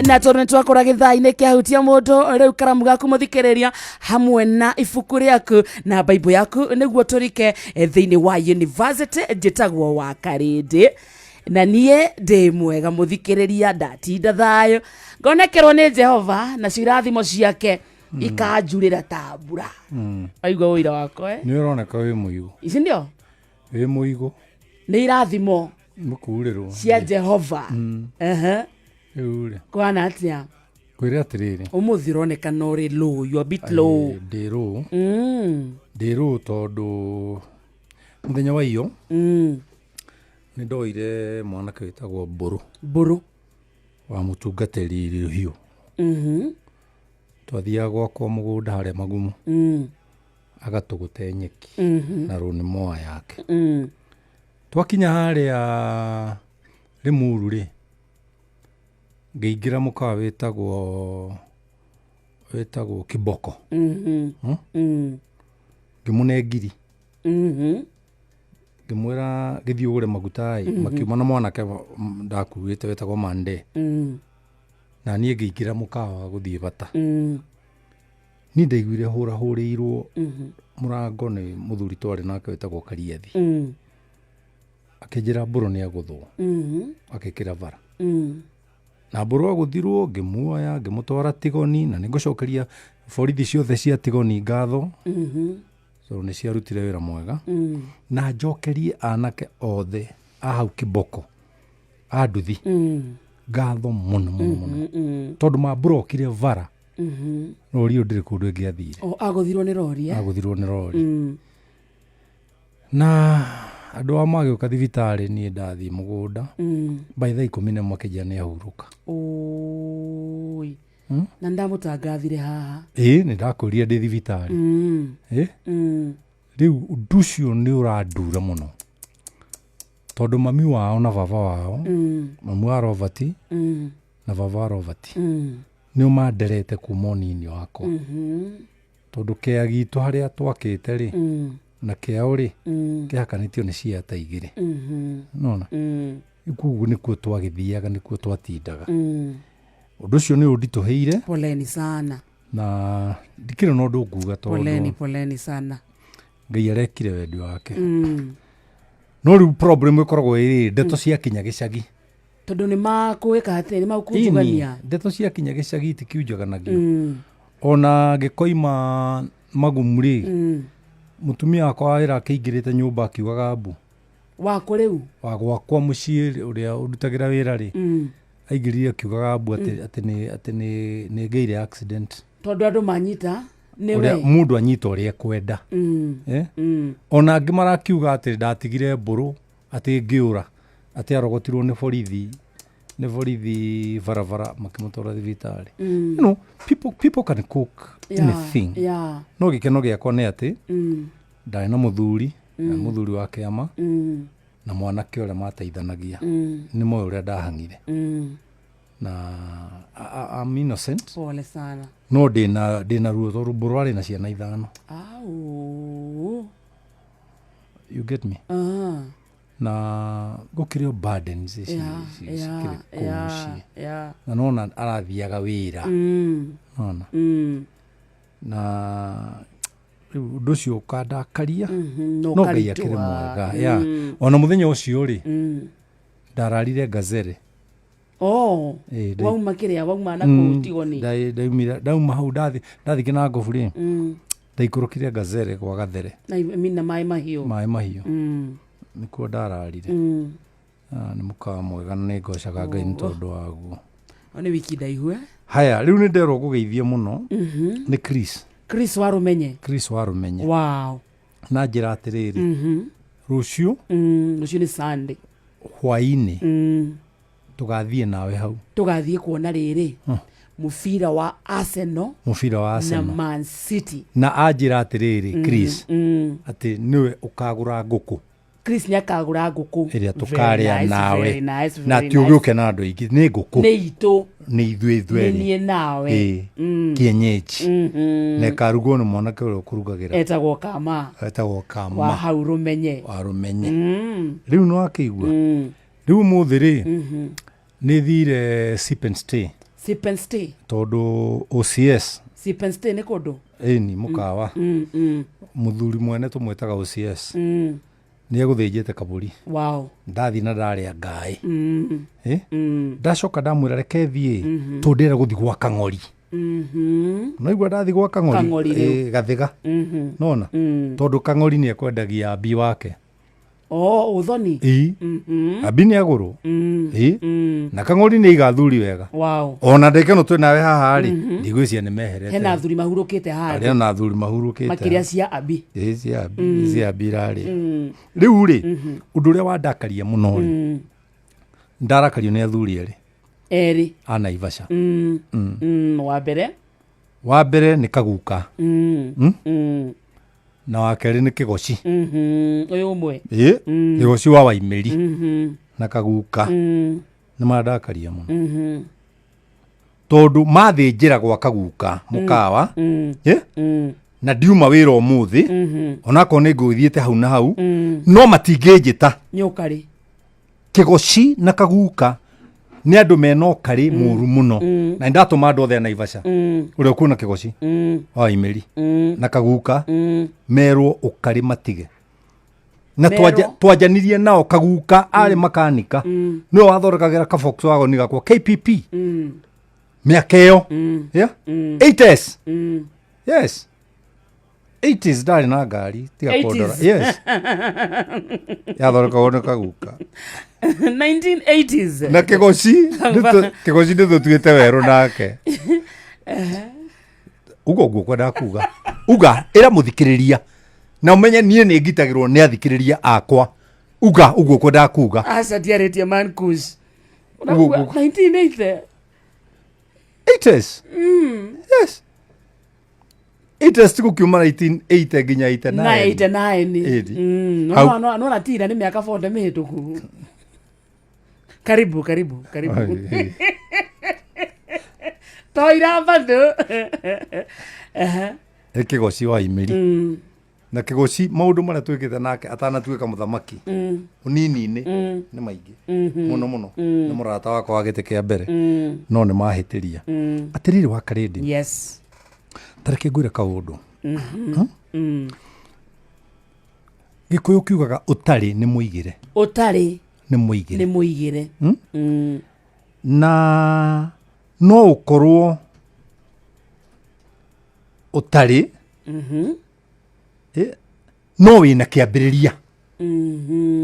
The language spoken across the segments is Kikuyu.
Na tondũ nĩ twakora gĩthaa-inĩ kĩahutia mũndũ, rĩu karamu gaku mũthikĩrĩria hamwe na ibuku rĩaku na baibũ yaku nĩguo tũrike thĩinĩ wa university. Njĩtagwo wa Karĩndĩ na niĩ ndĩ mwega mũthikĩrĩria, ndatinda thayũ, ngonekerwo nĩ Jehova nacio irathimo ciake ikanjurĩra ta mbura. Waigua ũira wakwa, eh? Nĩ ũroneka wĩ mũigũ. Ici ndio Wĩ mũigũ. Nĩ irathimo mũkurĩrwo cia Jehova. Ehe. Rĩu rĩ, kwana atĩa? Kwĩre atĩrĩrĩ, ũmũthĩ ũroneka no ũrĩ low, you are a bit low. Ndĩ rũ ndĩ rũ tondũ mũthenya wa iyo nĩ ndoire mwanake wĩtagwo Mbũrũ. Mbũrũ. Wa mũtungatĩri Rũhiũ. Twathiaga gwakwa mũgũnda harĩa Magumu, agatũgũte nyeki na rũni moa yake. Twakinya harĩa Rĩmuru rĩ, ngĩingĩra mũkawa wĩtagwo Kiboko. Ngĩmũne ngiri, ngĩmwĩra gĩthiĩ ũgũre maguta ĩ. Makiuma na mwanake ndakuĩte wĩtagwo Mande, na niĩ ngĩingĩra mũkawa gũthiĩ bata. Niĩ ndaiguire hũrahũrĩirwo mũrango nĩ mũthuri twarĩ nake wĩtagwo Kariathi. Akĩnjĩra Mbũrũ nĩ agũthwo, akĩkĩra bara na Mbũrũ agũthirwo. Ngĩmuoya ngĩmũtwara Tigoni, na nĩngũcokeria borithi ciothe cia Tigoni ngatho so nĩ ciarutire wĩra mwega, na njokerie anake othe a hau Kiboko a nduthi ngatho mũno mũno mũno, tondũ mamburokire bara, rori ĩyo ndĩrĩ kũndũ ĩngĩathire. O agũthirwo nĩ rori, eh? Agũthirwo nĩ rori. Na andũ a magĩũka thibitarĩ, niĩ ndathiĩ mũgũnda by thaa 11 akĩnjĩra nĩ ahurũka. Oi. Na ndamũtangathire haha. Ĩĩ, nĩ ndakwĩrire ndĩ thibitarĩ. Ĩ. Rĩu ũndũ ũcio nĩ ũrandura mũno, tondũ mami wao na baba wao, mami wa Robert na baba wa Robert, nĩo manderete kuma ũnini wakwa, tondũ kĩa gitũ harĩa twakĩte rĩ na kĩao rĩ kĩhakanĩtio nĩ ciata 2, nona koguo nĩkuo twagĩthiaga, nĩkuo twatindaga. Ũndũ ũcio nĩ ũnditũhĩire. Poleni sana. Na ndikĩrĩ na ũndũ nguga, Poleni. tondũ Poleni sana. Ngai arekire wendi wake. No rĩu problem ĩkoragwo ĩrĩ ndeto ciakinya gĩcagi. Tondũ nĩ makũĩka atĩ nĩ makũnjugania. Ĩni, ndeto ciakinya gĩcagi itikiunjaganagio. Ona ngĩkoima Magumu rĩ, mũtumia wakwa wa wĩra akĩingĩrĩte nyũmba akiugaga mbu. Wako rĩu? Wa gwakwa mũciĩ ũrĩa ũndutagĩra wĩra rĩ, aingĩrire akiugaga mbu atĩ nĩ ngĩire accident. Tondũ andũ manyita nĩ ũrĩa we. Mũndũ anyita ũrĩa ekwenda. Eh? Ona angĩ marakiuga atĩ ndatigire Mbũrũ atĩ ngĩũra, atĩ arogotirwo nĩ borithi barabara makĩmũtwara thibitarĩ. People can cook anything. No gĩkeno gĩakwa nĩ atĩ ndarĩ na mũthuri, na mũthuri wa kĩama na mwanake ũrĩa mateithanagia nĩ moĩ ũrĩa ndahang'ire, na I'm innocent. Pole sana. No ndĩna ruo tondũ Mbũrũ arĩ na ciana 5. Au. You get me? Ah. Na gũkĩrĩ o burdens cikĩrĩ kũu mũciĩ, na nona arathiaga wĩra, nona na rĩu ũndũ ũcio ũkandakaria. No No Ngai akĩrĩ ũkaritũha. mwega ya ona mũthenya ũcio rĩ, ndararire Ngazere. Oh. Ĩ, Wauma kĩrĩa wauma na kũu Tigoni. Ndaumire, ndauma hau ndathi Kĩnangobu rĩ, ndaikũrũkire Ngazere gwa Gathere. Na I mean, na Maĩ Mahiũ. Maĩ Mahiũ nĩkuo ndararire. Ah, nĩ mũkawa mwega na nĩ ngocaga Ngai nĩ tondũ waguo. O nĩ wiki ndaihu, eh? Haya, rĩu nĩ nderwo ngũgeithie mũno nĩ Chris. Chris Warumenye. Chris Warumenye. Na njĩra atĩrĩrĩ, rũciũ, Rũciũ nĩ Sunday. Hwaĩ-inĩ tũgathiĩ nawe hau. Tũgathiĩ kuona rĩrĩ mũbira wa Arsenal Mũbira wa na Arsenal Man City. Na anjĩra atĩrĩrĩ Chris, atĩ nĩwe ũkagũra ngũkũ. Chris nĩ akagũra ngũkũ ĩrĩa Very tũkarĩa nice, nawe. very nice, Na very ti nice. ũgĩũke na andũ aingĩ, nĩ ngũkũ. Nĩ itũ. Nĩ ithuĩ Nĩ ithuerĩ. niĩ nawe. Ĩĩ, kienyeji, na ĩkarugwo nĩ mwanake ũrĩa ũkũrugagĩra. Etagwo Kama. Etagwo wa Kama. Hau Rũmenye. Wa Rũmenye. Rĩu nĩ wakĩigua, rĩu ũmũthĩ rĩ, nĩ thire Sip and Stay. Sip and stay. Tondũ OCS. Sip and stay nĩ kũndũ. Ĩni mũkawa. Mũthuri mwene tũmwĩtaga OCS. Nĩ egũthĩnjĩte kabũri. Ndathiĩ na ndarĩa ngaĩ. Eh? Ndacoka ndamwĩra reke thiĩ tondũ ndĩrenda gũthiĩ gwa kang'ori. Naigua ndathiĩ gwa Kang'ori kang'ori rĩu. eh, gathĩga. Nona tondũ kang'ori nĩ ekwendagia abi wake. Oh, ũthoni. Ĩ. Abi nĩ agũrwo. Ĩ. Na kang'ori nĩ aiga athuri wega. Ona ndĩke no twĩ nawe haha rĩ, ndigwĩciria nĩ meherete. Hena athuri mahurũkĩte handũ. Arĩa na athuri mahurũkĩte. Makĩria cia abi. Ĩ, cia abi, cia abi irarĩa. Rĩu rĩ, ũndũ ũrĩa wandakaria mũno rĩ, ndarakario nĩ athuri erĩ Erĩ. a Naivasha. Wa mbere. Wa mbere nĩ Kaguka. Na wa kerĩ nĩ Kĩgoci. Ũyũ ũmwe. Ĩ, Kĩgoci wa Waimĩri na Kaguka nĩ mandakaria mũno. Tondũ mathĩnjĩra gwa Kaguka mũkawa, ĩ, na ndiuma wĩra ũmũthĩ, onakorwo nĩ ngũthiĩte hau na hau, no matingĩnjĩta. Nĩ ũkarĩ. Kĩgoci na Kaguka nĩ andũ mena ũkarĩ mũru mũno, na nĩndatũma andũ othe a Naivasha ũrĩa ũkuona Kĩgoci wa Waimĩri na Kaguka merwo ũkarĩ matige. Na Merwo? twanjanirie nao Kaguka arĩ makanika, nĩwe wathondekagĩra ka Volkswagen gakwa KPP mĩaka ĩyo. Yeah? 8S. Yes. 80s ndarĩ na ngari tiga 80s. kũndora. Yes. Yathondekagwo nĩ Kaguka. 1980s. Na Kĩgoci Kĩgoci nĩ tũtuĩte werũ nake. Uga ũguo kwendaga kuga. Uga ĩra mũthikĩrĩria na ũmenye niĩ nĩ ngitagĩrwo nĩ athikĩrĩria akwa. Uga ũguo kwendaga kuga. Aca ndiarĩtie man kush. Uguo Ũraigua guo. 1980. 80s. Yes. 80s ti gũkiuma 1980 nginya 89. Na 89. Ĩni. Hau. Nona tira nĩ mĩaka 40 mĩhĩtũku. Karibu, karibu, karibu. Ai, Toira bado. Nĩ Kĩgoci wa Imĩri. Na Kĩgoci maũndũ marĩa twĩkĩte nake atanatuĩka mũthamaki ũnini-inĩ nĩ maingĩ mũno mũno. Nĩ mũrata wakwa wa gĩtĩ kĩa mbere, no nĩ mahĩtĩria. Atĩrĩrĩ wa Karĩndĩ. Yes. Ta reke ngwĩre kaũndũ. Gĩkũyũ kiugaga ũtarĩ nĩ mũigĩre. Ũtarĩ Nĩ mũigĩre. nĩ mũigĩre. Na no ũkorwo ũtarĩ, no wĩna kĩambĩrĩria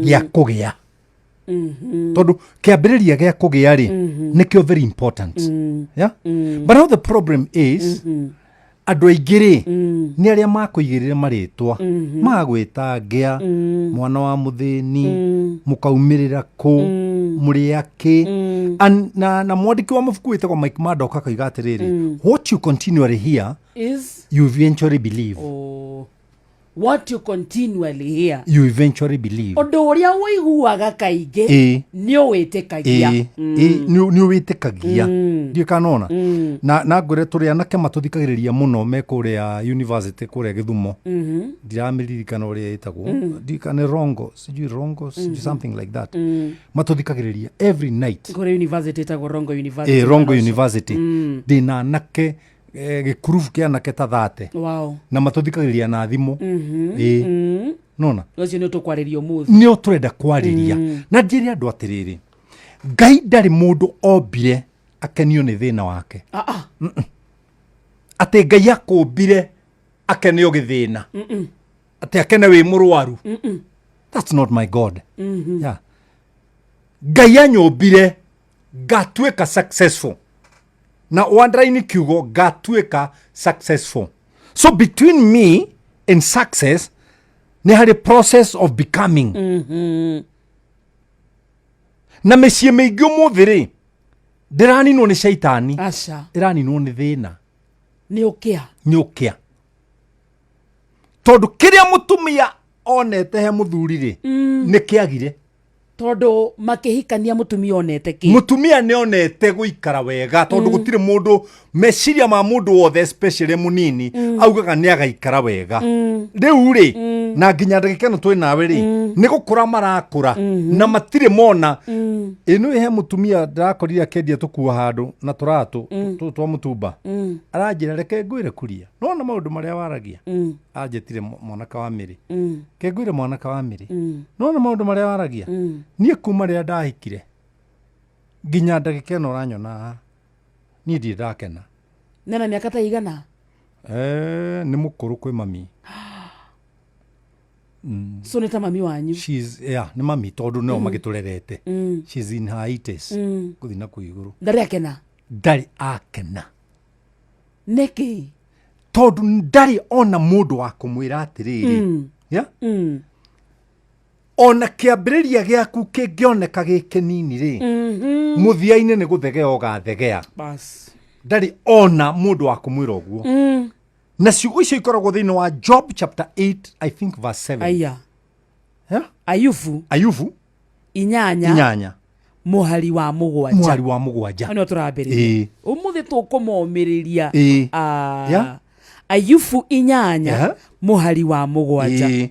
gĩa kũgĩa. Tondũ kĩambĩrĩria gĩa kũgĩa rĩ, nĩkĩo very important. Yeah? But now the problem is, andũ aingĩ rĩ, nĩ arĩa makũigĩrĩre marĩtwa, magwĩta ngĩa, mwana wa mũthĩni, mũkaumĩrĩra kũ, mũrĩ akĩ. And na mwandĩki wa mabuku wĩtagwo Mike Murdock akauga atĩrĩrĩ, what you continually hear is you eventually believe. Oh. What you continually hear. You eventually believe. Ũndũ ũrĩa ũiguaga kaingĩ nĩ ũwĩtĩkagia. Nĩ ũwĩtĩkagia. Ndiũĩ kana nona. Na ngwĩre tũrĩ anake matũthikagĩrĩria mũno me kũrĩa university kũrĩa Gĩthumo. Ndiramĩririkana ũrĩa ĩtagwo. Ndiũĩ kana nĩ Rongo, sijui Rongo, sijui something like that. Matũthikagĩrĩria every night. Kũrĩ university ĩtagwo Rongo University. Rongo University. Ndĩna anake gĩkurubu kĩa anake ta 30. Wow. Na matũthikagĩrĩria na thimũ. Nona. Ũcio nĩ ũtũkwarĩria ũmũthĩ. Nĩ ũtũrenda kwarĩria. Na njĩre andũ atĩrĩrĩ, Ngai ndarĩ mũndũ ombire akenio nĩ thĩna wake. Atĩ Ngai akũmbire akenio gĩthĩna. Atĩ akene wĩ mũrwaru. That's not my God. Yeah. Ngai anyũmbire ngatuĩka successful. Na underline kiugo ngatuĩka successful. So between me and success nĩ harĩ process of becoming. Na mĩciĩ mĩingĩ ũmũthĩ rĩ, ndĩraninwo nĩ caitani. Aca. Ĩraninwo nĩ thĩna. Nĩ ũkĩa. Nĩ ũkĩa. Tondũ kĩrĩa mũtumia onete he mũthuri rĩ, nĩ kĩagire. Tondũ makĩhikania mũtumia onete kĩ? Mũtumia nĩ onete gũikara wega, tondũ gũtirĩ mũndũ, meciria ma mũndũ wothe especially mũnini, augaga nĩ agaikara wega. Rĩu rĩ, Na nginya ndagĩka ĩno twĩ nawe rĩ, nĩ gũkũra marakũra na matirĩ mona. Ĩno he mũtumia ndĩrakorire akĩendia tũkuo handũ na tũratũ twa mũtumba, aranjĩra, "Reke ngwĩre kuria, nona maũndũ marĩa waragia." Anjĩtire mwanaka wa mĩrĩ. "Ke ngwĩre, mwanaka wa mĩrĩ, nona maũndũ marĩa waragia, niĩ kuma rĩrĩa ndahikire nginya ndagĩka ĩno ũranyona haha, niĩ ndirĩ ndakena." Nena mĩaka ta igana? Nĩ mũkũrũ kwĩ mami. So nĩ ta mami wanyu? She's, yeah, nĩ mami tondũ nĩo magĩtũrerete. She's in her 80s, gũthiĩ na kũu igũrũ. Ndarĩ akena? Ndarĩ akena. Nĩkĩ? Tondũ ndarĩ ona mũndũ wa kũmwĩra atĩrĩrĩ, yeah? Ona kĩambĩrĩria gĩaku kĩngĩoneka gĩ kĩnini rĩ, mũthia-inĩ nĩ gũthegea ũgathegea. Bas. Ndarĩ ona mũndũ wa kũmwĩra ũguo. Na ciugo icio ikoragwo thĩinĩ wa Job chapter 8, I think verse 7. Aya. Yeah? Ayubu. Ayubu. 8. 8. Mũhari wa 7. Mũhari wa 7. Hau nĩho tũrambĩrĩria. Ĩĩ. Ũmũthĩ tũkũmomĩrĩria. Ĩĩ. Ah, Yeah. Ayubu 8, mũhari wa 7.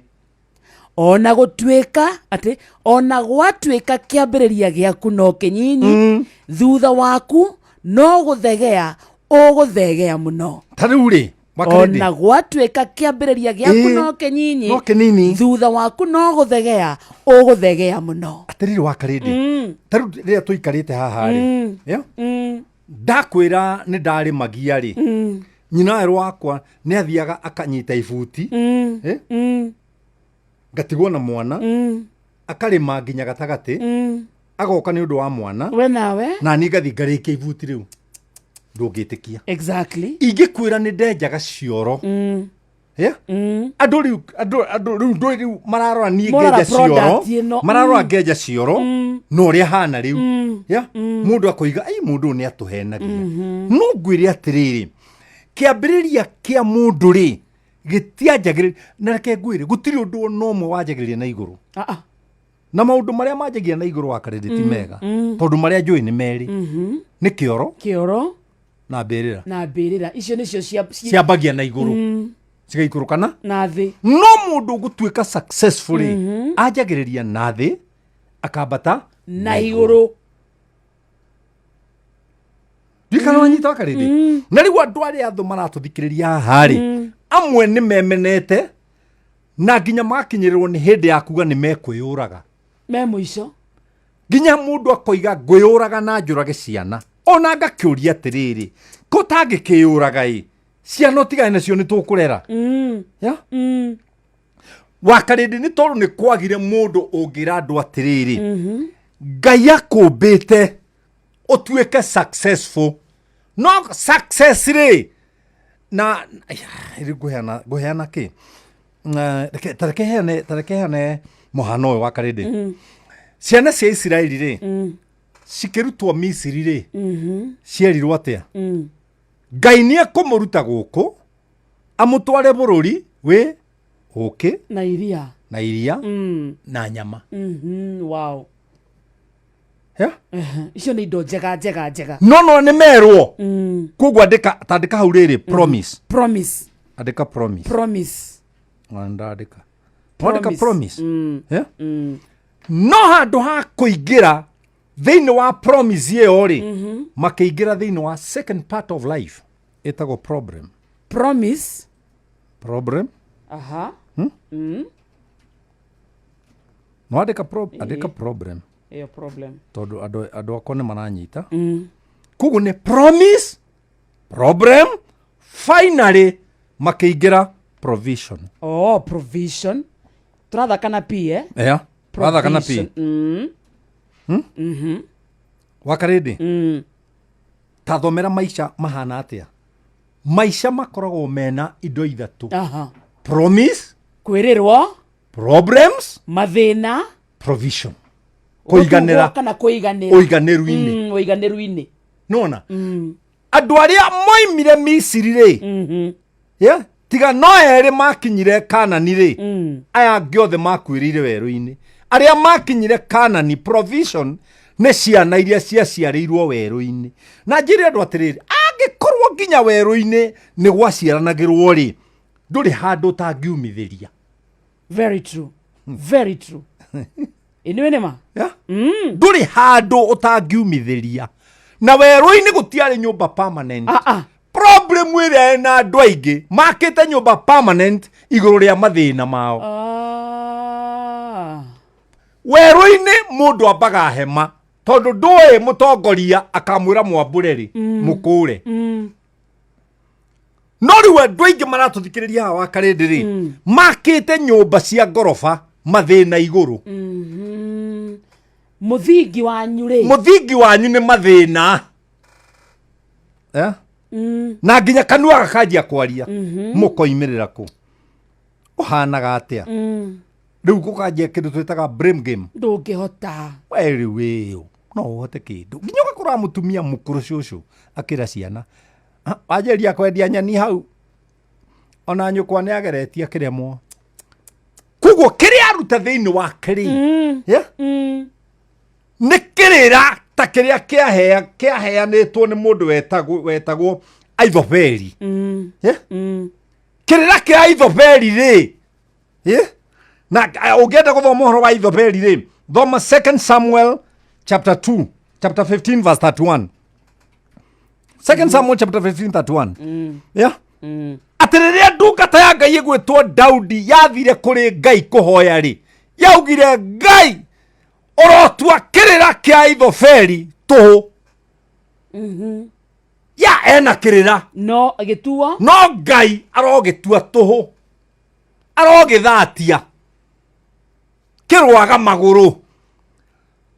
Ona gũtuĩka atĩ, ona gwatuĩka kĩambĩrĩria gĩaku no kĩnyinyi, thutha waku no gũthegea ũgũthegea mũno. Ta rĩu rĩ, Wakarĩndĩ. Ona gwatuĩka kĩambĩrĩria gĩaku no kĩnyinyi, no kĩnini, thutha waku no gũthegea ũgũthegea mũno. Atĩrĩrĩ Wakarĩndĩ, ta rĩu rĩrĩa tũikarĩte haha rĩ, yeah? Ndakwĩra nĩ ndarĩmagia rĩ, nyina werũ wakwa nĩ athiaga akanyita ibuti, eh? Ngatigwo na mwana, akarĩma nginya gatagatĩ, agoka nĩ ũndũ wa mwana. We nawe. Na niĩ ngathi ngarĩkia ibuti rĩu, ndũngĩtĩkia. Ingĩkwĩra nĩ ndenjaga cioro, yeah? Andũ rĩu, andũ rĩu ndũĩ rĩu mararora niĩ Marora ngenja cioro. Product ĩno. Mararora ngenja cioro na ũrĩa hana rĩu, yeah? Mũndũ akoiga, "Ai, mũndũ ũyũ nĩ atũhenagia." No ngwĩre atĩrĩrĩ, kĩambĩrĩria kĩa mũndũ rĩ gĩtianjagĩrĩria, na reke ngwĩre, gũtirĩ ũndũ ona ũmwe wanjagĩrĩria na igũrũ. Ah, ah. Na maũndũ marĩa manjagia na igũrũ wa karĩndĩ ti mega, tondũ marĩa njũĩ nĩ merĩ, nĩ kĩoro Kĩoro na mbĩrĩra. Na mbĩrĩra, icio nĩcio cia Ciambagia na igũrũ, cigaikũrũkana na thĩ. No mũndũ ũgũtuĩka successful rĩ, anjagĩrĩria na thĩ, akambata na igũrũ. Ndikana wanyita wakarĩndĩ. Na rĩu andũ arĩa thũ maratũthikĩrĩria haha rĩ, amwe nĩ memenete na nginya makinyĩrĩrwo nĩ hĩndĩ ya kuga nĩ mekwĩyũraga. Me mũico. Nginya mũndũ akoiga, "Ngwĩyũraga na njũrage ciana." Ona ngakĩũria atĩrĩrĩ, ko tangĩkĩyũraga ĩ, ciana ũtigane nacio, nĩ tũkũrera, yeah? Wakarĩndĩ, nĩ tondũ nĩ kwagire mũndũ ũngĩra andũ atĩrĩrĩ, Ngai akũmbĩte ũtuĩke successful. No success rĩ, na rĩu ngũheana kĩ? Ta reke heane mũhano ũyũ wa karĩndĩ. Ciana cia Isiraeli rĩ, cikĩrutwo Misiri rĩ, cierirwo atĩa? Ngai nĩ ekũmũruta gũkũ amũtware bũrũri wĩ ũkĩ na iria. Na iria na nyama. Wow. Yeah? Icio nĩ indo njega njega njega. No nĩ merwo. Koguo andĩka, tandĩka hau rĩrĩ, promise. Promise. Andĩka promise. Promise. Ona ndandĩka, wandĩka promise. Yeah? No handũ ha kũingĩra thĩinĩ wa promise ĩyo rĩ, makĩingĩra thĩinĩ wa second part of life ĩtagwo problem. Promise. Problem. No andĩka andĩka problem. Ĩyo problem. Tondũ andũ akwa nĩ maranyita. Koguo nĩ promise, problem, finally makĩingĩra provision. Oh, provision, tũrathaka na p, eh? Yeah. Wathaka na p. Provision. Wakarĩndĩ, ta thomera maica mahana atĩa. Maica makoragwo mena indo ithatũ: promise, Kwĩrĩrwo, problems, mathĩna, provision, kũiganĩra. Kana kũiganĩra. Ũiganĩru-inĩ. Ũiganĩru-inĩ. Nona andũ arĩa moimire Misiri rĩ, yeah? Tiga no erĩ makinyire Kanani rĩ, aya angĩ othe makuĩrĩire werũ-inĩ. Arĩa makinyire Kanani, provision, nĩ ciana iria ciaciarĩirwo werũ-inĩ. Na njĩre andũ atĩrĩrĩ, angĩkorwo nginya werũ-inĩ nĩ gwaciaranagĩrwo rĩ, ndũrĩ handũ ũtangiumithĩria. Very true, very true. Ĩnĩwe nĩ ma. Yeah? Ndũrĩ handũ ũtangiumithĩria na werũ-inĩ gũtiarĩ nyũmba permanent. Ah, ah. Problem ĩrĩa ĩna andũ aingĩ makĩte nyũmba permanent igũrũ rĩa mathĩna mao. Ah. Werũ-inĩ mũndũ ambaga hema tondũ ndũĩ mũtongoria akamwĩra mwambũre rĩ mũkũre. No rĩu andũ aingĩ maratũthikĩrĩria haha wa karĩndĩ rĩ makĩte nyũmba cia ngoroba mathĩna igũrũ. Mũthingi wanyu rĩ? Mũthingi wanyu nĩ mathĩna. Eh? Na nginya kanua gakanjia kwaria mũkoimĩrĩra kũ ũhanaga atĩa rĩu gũkanjia kĩndũ twĩtaga blame game. Ndũngĩhota. We rĩu ĩyo no ũhote kĩndũ nginya ũgakora mũtumia mũkũrũ cũcũ akĩra ciana, "Ah, wanjĩrĩria kwendia nyeni hau ona nyũkwa nĩ ageretie akĩremwo." Koguo kĩrĩa aruta thĩinĩ wake rĩ, yeah? Nĩ kĩrĩra ta kĩrĩa kĩaheanĩtwo nĩ mũndũ wetagwo Aithobeli. Yeah? Kĩrĩra kĩa Aithobeli rĩ, yeah? Na ũngĩenda gũthoma ũhoro wa Aithobeli rĩ, thoma 2 Samuel chapter 2, chapter 15 verse 31. 2 Samuel chapter 15 31. Yeah? Atĩ rĩrĩa ndungata ya Ngai ĩgwĩtwo Daudi yathire kũrĩ Ngai kũhoya rĩ, yaugire, "Ngai ũrotua kĩrĩra kĩa Aithofeli tũhũ." Ya ena kĩrĩra. No gĩtuo. No Ngai arogĩtua tũhũ, arogĩthatia kĩrwaga magũrũ.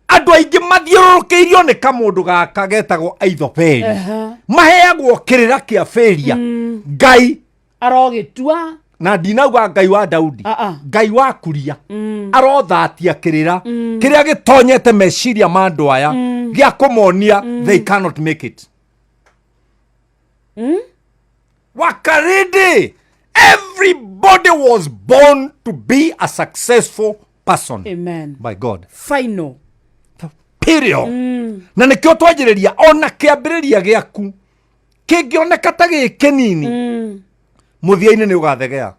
Andũ aingĩ mathiũrũrũkĩirio nĩ kamũndũ gaka getagwo Aithofeli. Maheagwo kĩrĩra kĩa failure. Ngai arogĩtua. Na ndinauga Ngai wa Daudi. Ah, ah. Ngai wa kuria arothatia kĩrĩra kĩrĩa gĩtonyete meciria ma andũ aya gĩa kũmonia they cannot make it. Wakarindi, everybody was born to be a successful person. Amen. By God. Final. Period. Na nĩkĩo twanjĩrĩria ona kĩambĩrĩria gĩaku kĩngĩoneka ta gĩ kĩnini, mũthia-inĩ nĩ ũgathegea.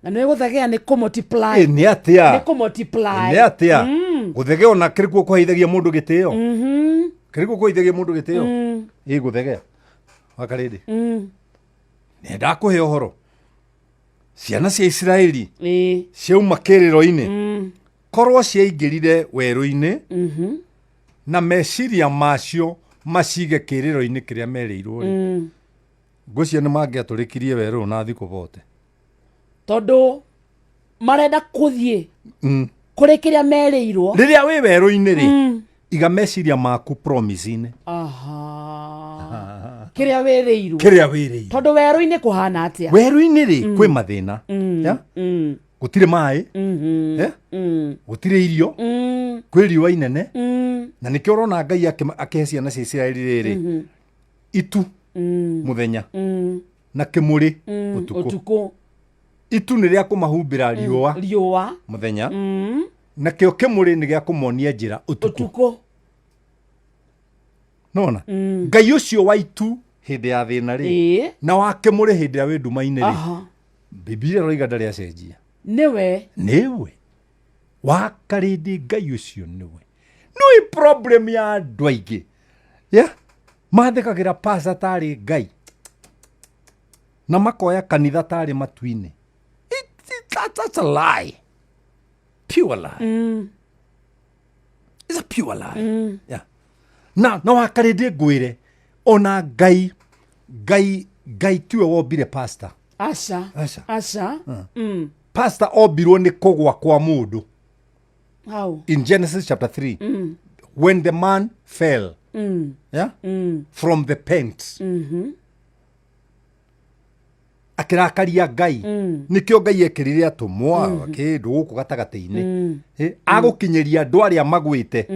Na nĩ gũthegea nĩ kũ-multiply. Ĩ, nĩ atĩa? Nĩ kũ-multiply. Nĩ atĩa gũthegea ona kĩrĩ kuo kũheithagia mũndũ gĩtĩo? Kĩrĩ kuo kũheithagia mũndũ gĩtĩo ĩ gũthegea wakarĩndĩ nĩ ndakũhe ũhoro ciana cia Isiraeli ciauma kĩrĩro-inĩ korwo ciaingĩrire werũ-inĩ na meciria macio macige kĩrĩro-inĩ kĩrĩa merĩirwo rĩ, ngwĩciria nĩ mangĩatũrĩkirie werũ na thikũ bote. Tondũ marenda kũthiĩ kũrĩ kĩrĩa merĩirwo. Rĩrĩa wĩ werũ-inĩ rĩ, iga meciria maku promise-inĩ. Aha. Kĩrĩa wĩrĩirwo. Kĩrĩa wĩrĩirwo. Tondũ werũ-inĩ kũhana atĩa? Werũ-inĩ rĩ, kwĩ mathĩna. Ya? Gũtirĩ maĩ. Eh? Gũtirĩ irio. Kwĩ riũa inene. Na nĩkĩo ũrona Ngai akĩhe ciana cia Isiraeli rĩrĩ itu mũthenya na kĩmũrĩ ũtukũ. Ũtukũ. Itu nĩ rĩa kũmahumbĩra riũa riũa mũthenya, nakĩo kĩmũrĩ nĩ gĩa kũmonia njĩra ũtukũ. Ũtukũ. Nona Ngai ũcio wa itu hĩndĩ ya thĩna rĩ na wa kĩmũrĩ hĩndĩ ĩrĩa wĩ nduma-inĩ rĩ, Bibilia ĩroiga ndarĩ acenjia. Nĩwe. Nĩwe wakarĩndĩ Ngai ũcio nĩwe. Nĩũĩ problem ya andũ aingĩ, yeah? Mathĩkagĩra pasa tarĩ Ngai na makoya kanitha tarĩ matu-inĩ. That's a lie, pure lie. It's a pure lie. Yeah. Na wakarĩndĩ ngwĩre ona Ngai Ngai Ngai tiwe wombire pastor. Aca. Aca. Aca. Pastor ombirwo nĩ kũgwa kwa mũndũ. How? In Genesis chapter 3, when the man fell, yeah? From the pent, akĩrakaria Ngai, nĩkĩo Ngai ekĩrire atũmwo kĩndũ gũkũ gatagatĩ-inĩ. Agũkinyĩria andũ arĩa magwĩte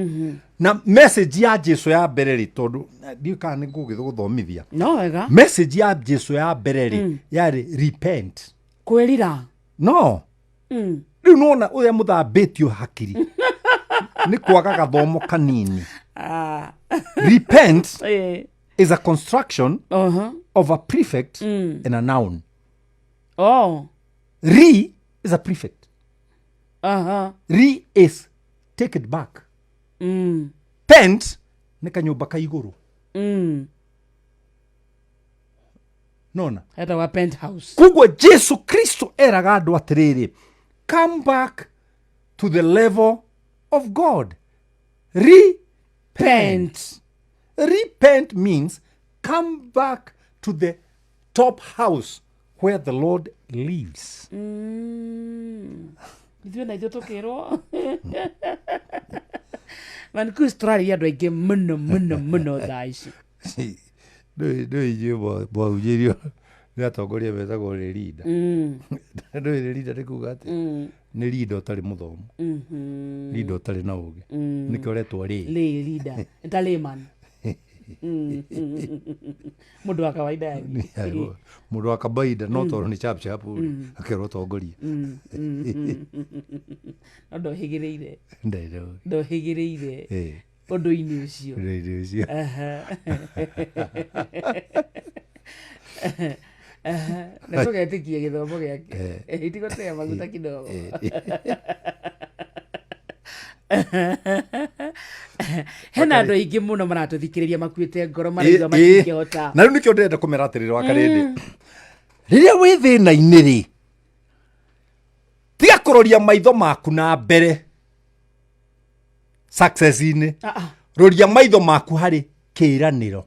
na message ya Jesu ya mbere rĩ, tondũ ndiũĩ kana nĩ ngũgĩgũthomithia. No wega. Message ya Jesu ya mbere rĩ yarĩ repent. Kwĩrira. No rĩu nona ũrĩa mũthambĩtio hakiri nĩ kwaga gathomo kanini. Repent is a construction of a prefect and a noun. Oh. Re. Is a prefect. Aha. Re is take it back. Pent nĩ kanyũmba ka igũrũ. Nona Etagwa penthouse. Koguo Jesu Kristo eraga andũ atĩrĩrĩ, come back to the level of God. Repent. Pent. Repent means come back to the top house where the Lord lives. Ithuĩ na ithuĩ tũkĩrwo Vancouver tũrarĩria andũ aingĩ mũno mũno mũno thaa ici. Ndũĩ inyuĩ mwahunjĩirio nĩ atongoria metagwo rĩrinda. Ndũĩ rĩrinda nĩ kuga atĩ nĩ rinda ũtarĩ mũthomu, rinda ũtarĩ na ũgĩ, nĩkĩo ũretwo rĩ. Lay leader nĩ ta layman. Mũndũ wa kawaida yani. Mũndũ wa kabaida no tondũ nĩ chap chap rĩ, akerwo tongoria. No ndohĩgĩrĩire. Ndarĩ na ũgĩ. Ndohĩgĩrĩire ũndũ-inĩ ũcio. Ũndũ-inĩ ũcio. Aha. Aha. Na tũgetĩkia gĩthomo gĩake itigũtea maguta kidogo. Hena andũ aingĩ mũno maratũthikĩrĩria makuĩte ngoro, maraigua matingĩhota. Na rĩu nĩkĩo ndĩrenda kũmera atĩrĩrĩ, wakarĩndĩ, rĩrĩa wĩ thĩna-inĩ rĩ, tiga kũroria maitho maku na mbere success-inĩ. Ah, ah. Roria maitho maku harĩ kĩĩranĩro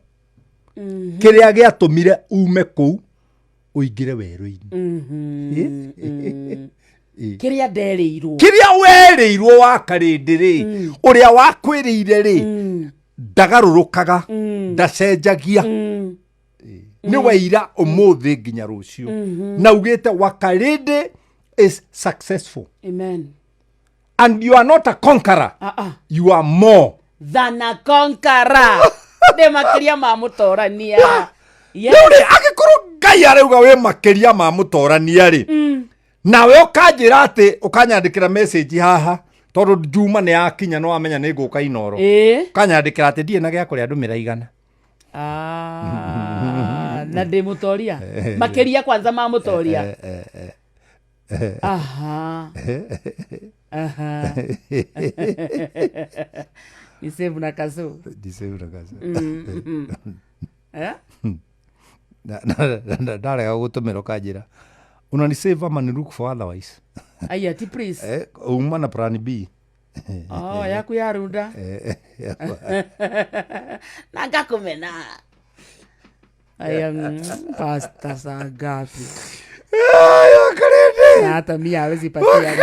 kĩrĩa gĩatũmire ume kũu ũingĩre werũ-inĩ. Kĩrĩa nderĩirwo. Kĩrĩa werĩirwo wakarĩndĩ rĩ, ũrĩa wakwĩrĩire rĩ, ndagarũrũkaga, ndacenjagia, nĩ waira ũmũthĩ nginya rũciũ, na ugĩte wakarĩndĩ is successful. Amen. And you are not a conqueror. Ah, ah. You are more than a conqueror. Ndĩ makĩria ma mũtorania. Yes. Rĩu rĩ, angĩkorwo Ngai arauga wĩ makĩria ma mũtorania rĩ, nawe ũkanjĩra atĩ ũkanyandĩkĩra message haha, tondũ Juma nĩ yakinya, no wamenya nĩ ngũka Inoro, ũkanyandĩkĩra atĩ ndirĩ na gĩa kũrĩa, ndũmĩra 100. Ah, na ndĩ mũtoria makĩria kwanza ma mũtoria. Aha. Aha. Ni save na kasu. Eh? Ndarega gũtũmĩra ũkanjĩra unanisave ama ni look for otherwise. Aya ti please. Uma na plan B. Oh, yaku ya runda na ngakumena. Aya, pasta saa ngapi? Na hata mi hawezi patia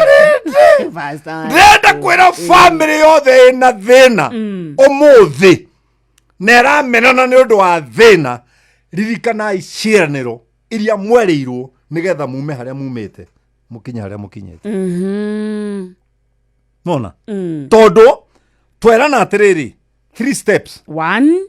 pasta. Ndĩrenda kwĩra bamĩrĩ yothe ĩna thĩna ũmũthĩ na ĩramenana nĩ ũndũ wa thĩna, ririkanai ciĩranĩro iria mwerĩirwo nĩgetha mume harĩa mumĩte mũkinye harĩa mũkinyĩte. Nona tondũ twerana atĩrĩrĩ, three steps: One,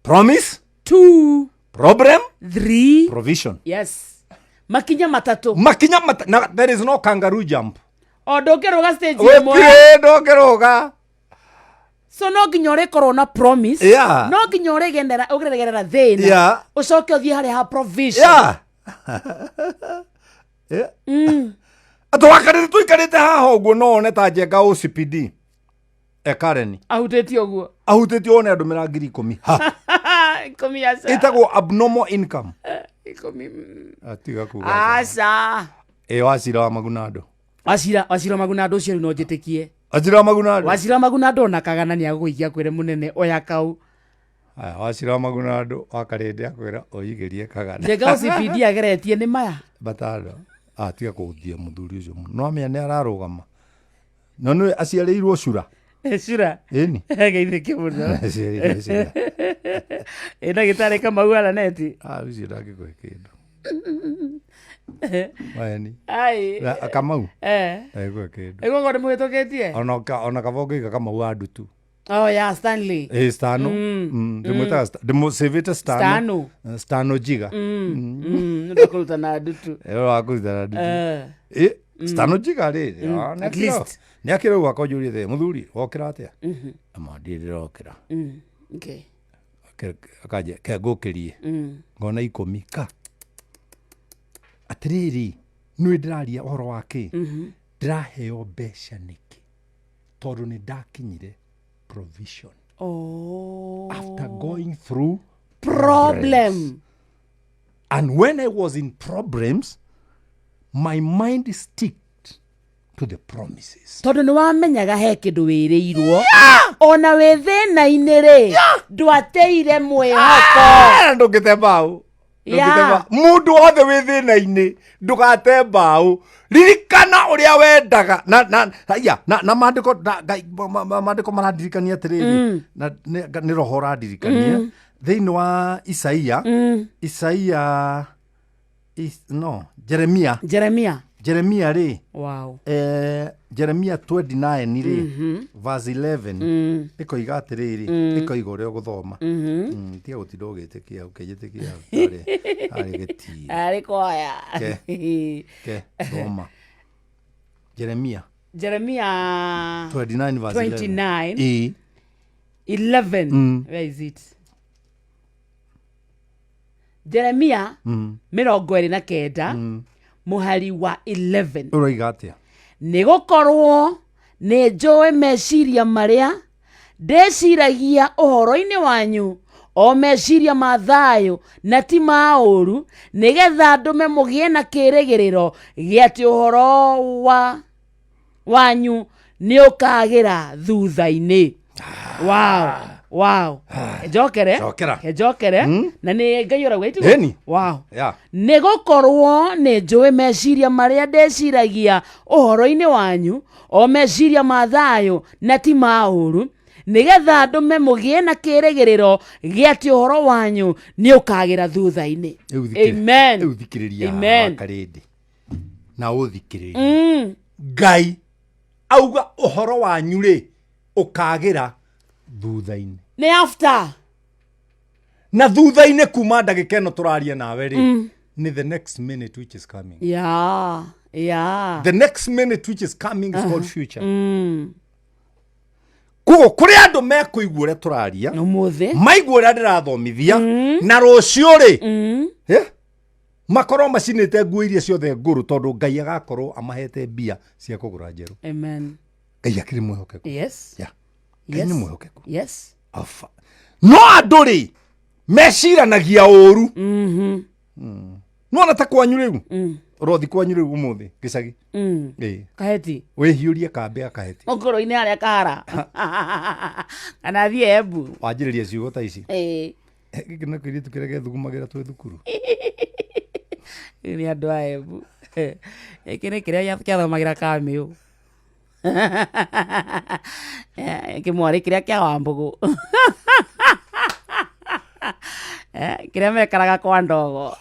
promise, two, problem, three, provision. Yes, makinya matatũ. Makinya na there is no kangaroo jump. O ndũngĩrũga stage ĩmwe. Gũtirĩ ndũngĩrũga. So no nginya ũrĩkorwo na promise, no nginya ũrĩgendera ũrĩgerera thĩna, ũcoke ũthiĩ harĩa ha provision. Yeah. Atĩ wakarĩrĩ tũikarĩte haha ũguo, no one ta Njenga OCPD ekareni. Ahutĩtie ũguo. Ahutĩtie, one andũmĩra 10,000 ha. 10 aca. Ĩtagwo abnormal income. 10. Atiga kuga. Aca. Ĩ wacira wa Magunando? Wacira Magunando ũcio rĩu no njĩtĩkie. Wacira wa Magunando. Wacira Magunando ona kagana nĩ agũgũikia kwĩre mũnene oya kau. Aya, wacira wa Magunando wakarĩndĩ akwĩra ũigĩrie kagana. Njenga OCPD ageretie nĩ maya. Matano atiga kũhutia mũthuri ũcio mũno, no amenya nĩ ararũgama no nĩ aciarĩirwo cura. Cura. Ĩni. Geithĩke mũno. Aciarĩirwo cura. Ĩ ndagĩtarĩ Kamau araneti. Ah, ũcio ndangĩkũhe kĩndũ maeni. Ai. Kamau ndangĩkũhe kĩndũ. Ĩgũkorwo nĩ mũhĩtũkĩtie. Ona kaba ũngĩiga Kamau wa ndutu. Oh ya Stanley. Ĩ Stano. Ndĩmwĩtaga ndĩmũcĩvĩte Stano. Stano. Stano Jiga. Nĩ na ndutu. Ĩyo wa kũruta na ndutu. Ĩ Stano Jiga rĩ, ah, At least. Nĩ akĩrauga akonjũria mũthuri wokĩra atĩa, ama ndirĩ ndĩrokĩra. Okay. Akanje ke ngũkĩrie ngona 10 ka atĩrĩrĩ. Nĩ ndĩraria ũhoro wa kĩ? Ndĩraheo mbeca nĩkĩ? Tondũ nĩ ndakinyire provision. Oh. After going through Problem. And when I was in problems, my mind sticked to the promises. Tondå nä wamenyaga he kä ndå wä rä irwo ona wä thä na-inä rä ndwateire mwä hoko. Ah, ndũngĩte mbaũ. Yeah. Ndũngĩte mbaũ. Mũndũ wothe wĩ thĩna-inĩ, ndũgate mbaũ. Ririkana ũrĩa wendaga na na haiya, na maandĩko na Ngai- maandĩko marandirikania atĩrĩrĩ, na nĩ roho ũrandirikania thĩinĩ wa Isaia, Isaia no Jeremia. Jeremia. Jeremia rĩ, Wow. Jeremia 29 rĩ, verse 11, ĩkoiga atĩrĩrĩ, ĩkoiga ũrĩa ũgũthoma. Tiga gũtinda ũgĩtĩkia ũkĩnjĩtĩkia arĩ gĩtiro. Arä kwaya. Ke thoma Jeremia. Jeremia. 29 verse 11. 29. Ĩĩ. 11. Where is it? Jeremia 29 mũhari wa 11. Ũroiga atĩa? Nĩ gũkorwo nĩ njũĩ meciria marĩa ndĩciragia ũhoro-inĩ wanyu, o meciria ma thayũ na ti ma ũũru, nĩgetha ndũme mũgĩe na kĩĩrĩgĩrĩro gĩa atĩ ũhoro wa wanyu nĩ ũkagĩra thutha-inĩ. Wow, njokere. Cokera. Njokere, na nĩ Ngai ũrauga itiguo? Ĩni. Wow. Yeah. Nĩ gũkorwo nĩ njũĩ meciria marĩa ndĩciragia ũhoro-inĩ wanyu, o meciria ma thayũ na ti ma ũũru, nĩgetha ndũme mũgĩe na kĩĩrĩgĩrĩro gĩa atĩ ũhoro wanyu nĩ ũkagĩra thutha-inĩ. Rĩu Amen. Rĩu thikĩrĩria. Amen. Wakarĩndĩ na ũthikĩrĩrie. Ngai auga ũhoro wanyu rĩ ũkagĩra thutha-inĩ. Nĩ after. Na thutha-inĩ kuma ndagĩka ĩno tũraria nawe rĩ, nĩ the next minute which is coming. The next minute which is coming is called future. Koguo kũrĩ andũ mekũigua ũrĩa tũraria, Ũmũthĩ. maigua ũrĩa ndĩrathomithia, na rũciũ rĩ, makorwo macinĩte nguo iria ciothe ngũrũ, tondũ Ngai agakorwo amahete mbia cia kũgũra njerũ. Amen. Ngai akĩrĩ mwĩhokeku. Yeah. Ngai nĩ mwĩhokeku. Afa. No andũ rĩ meciranagia ũru. Nona ta kwanyu rĩu, ũrothi kwanyu rĩu ũmũthĩ gĩcagi. Ĩĩ. Kaheti. Wĩhiũrie kambĩ ya kaheti. Ũkũrũ-inĩ harĩa kahara kana thiĩ Embu. Wanjĩrĩria ciugo ta ici. Ĩĩ. Gĩkĩ nĩ kĩirĩtu kĩrĩa gĩethugumagĩra twĩ thukuru. Nĩ andũ a Embu. Gĩkĩ nĩ kĩrĩa kĩathomagĩra kamĩũ, kĩmwarĩ kĩrĩa kĩa Wambũgũ, kĩrĩa mekaraga kwa ndogo.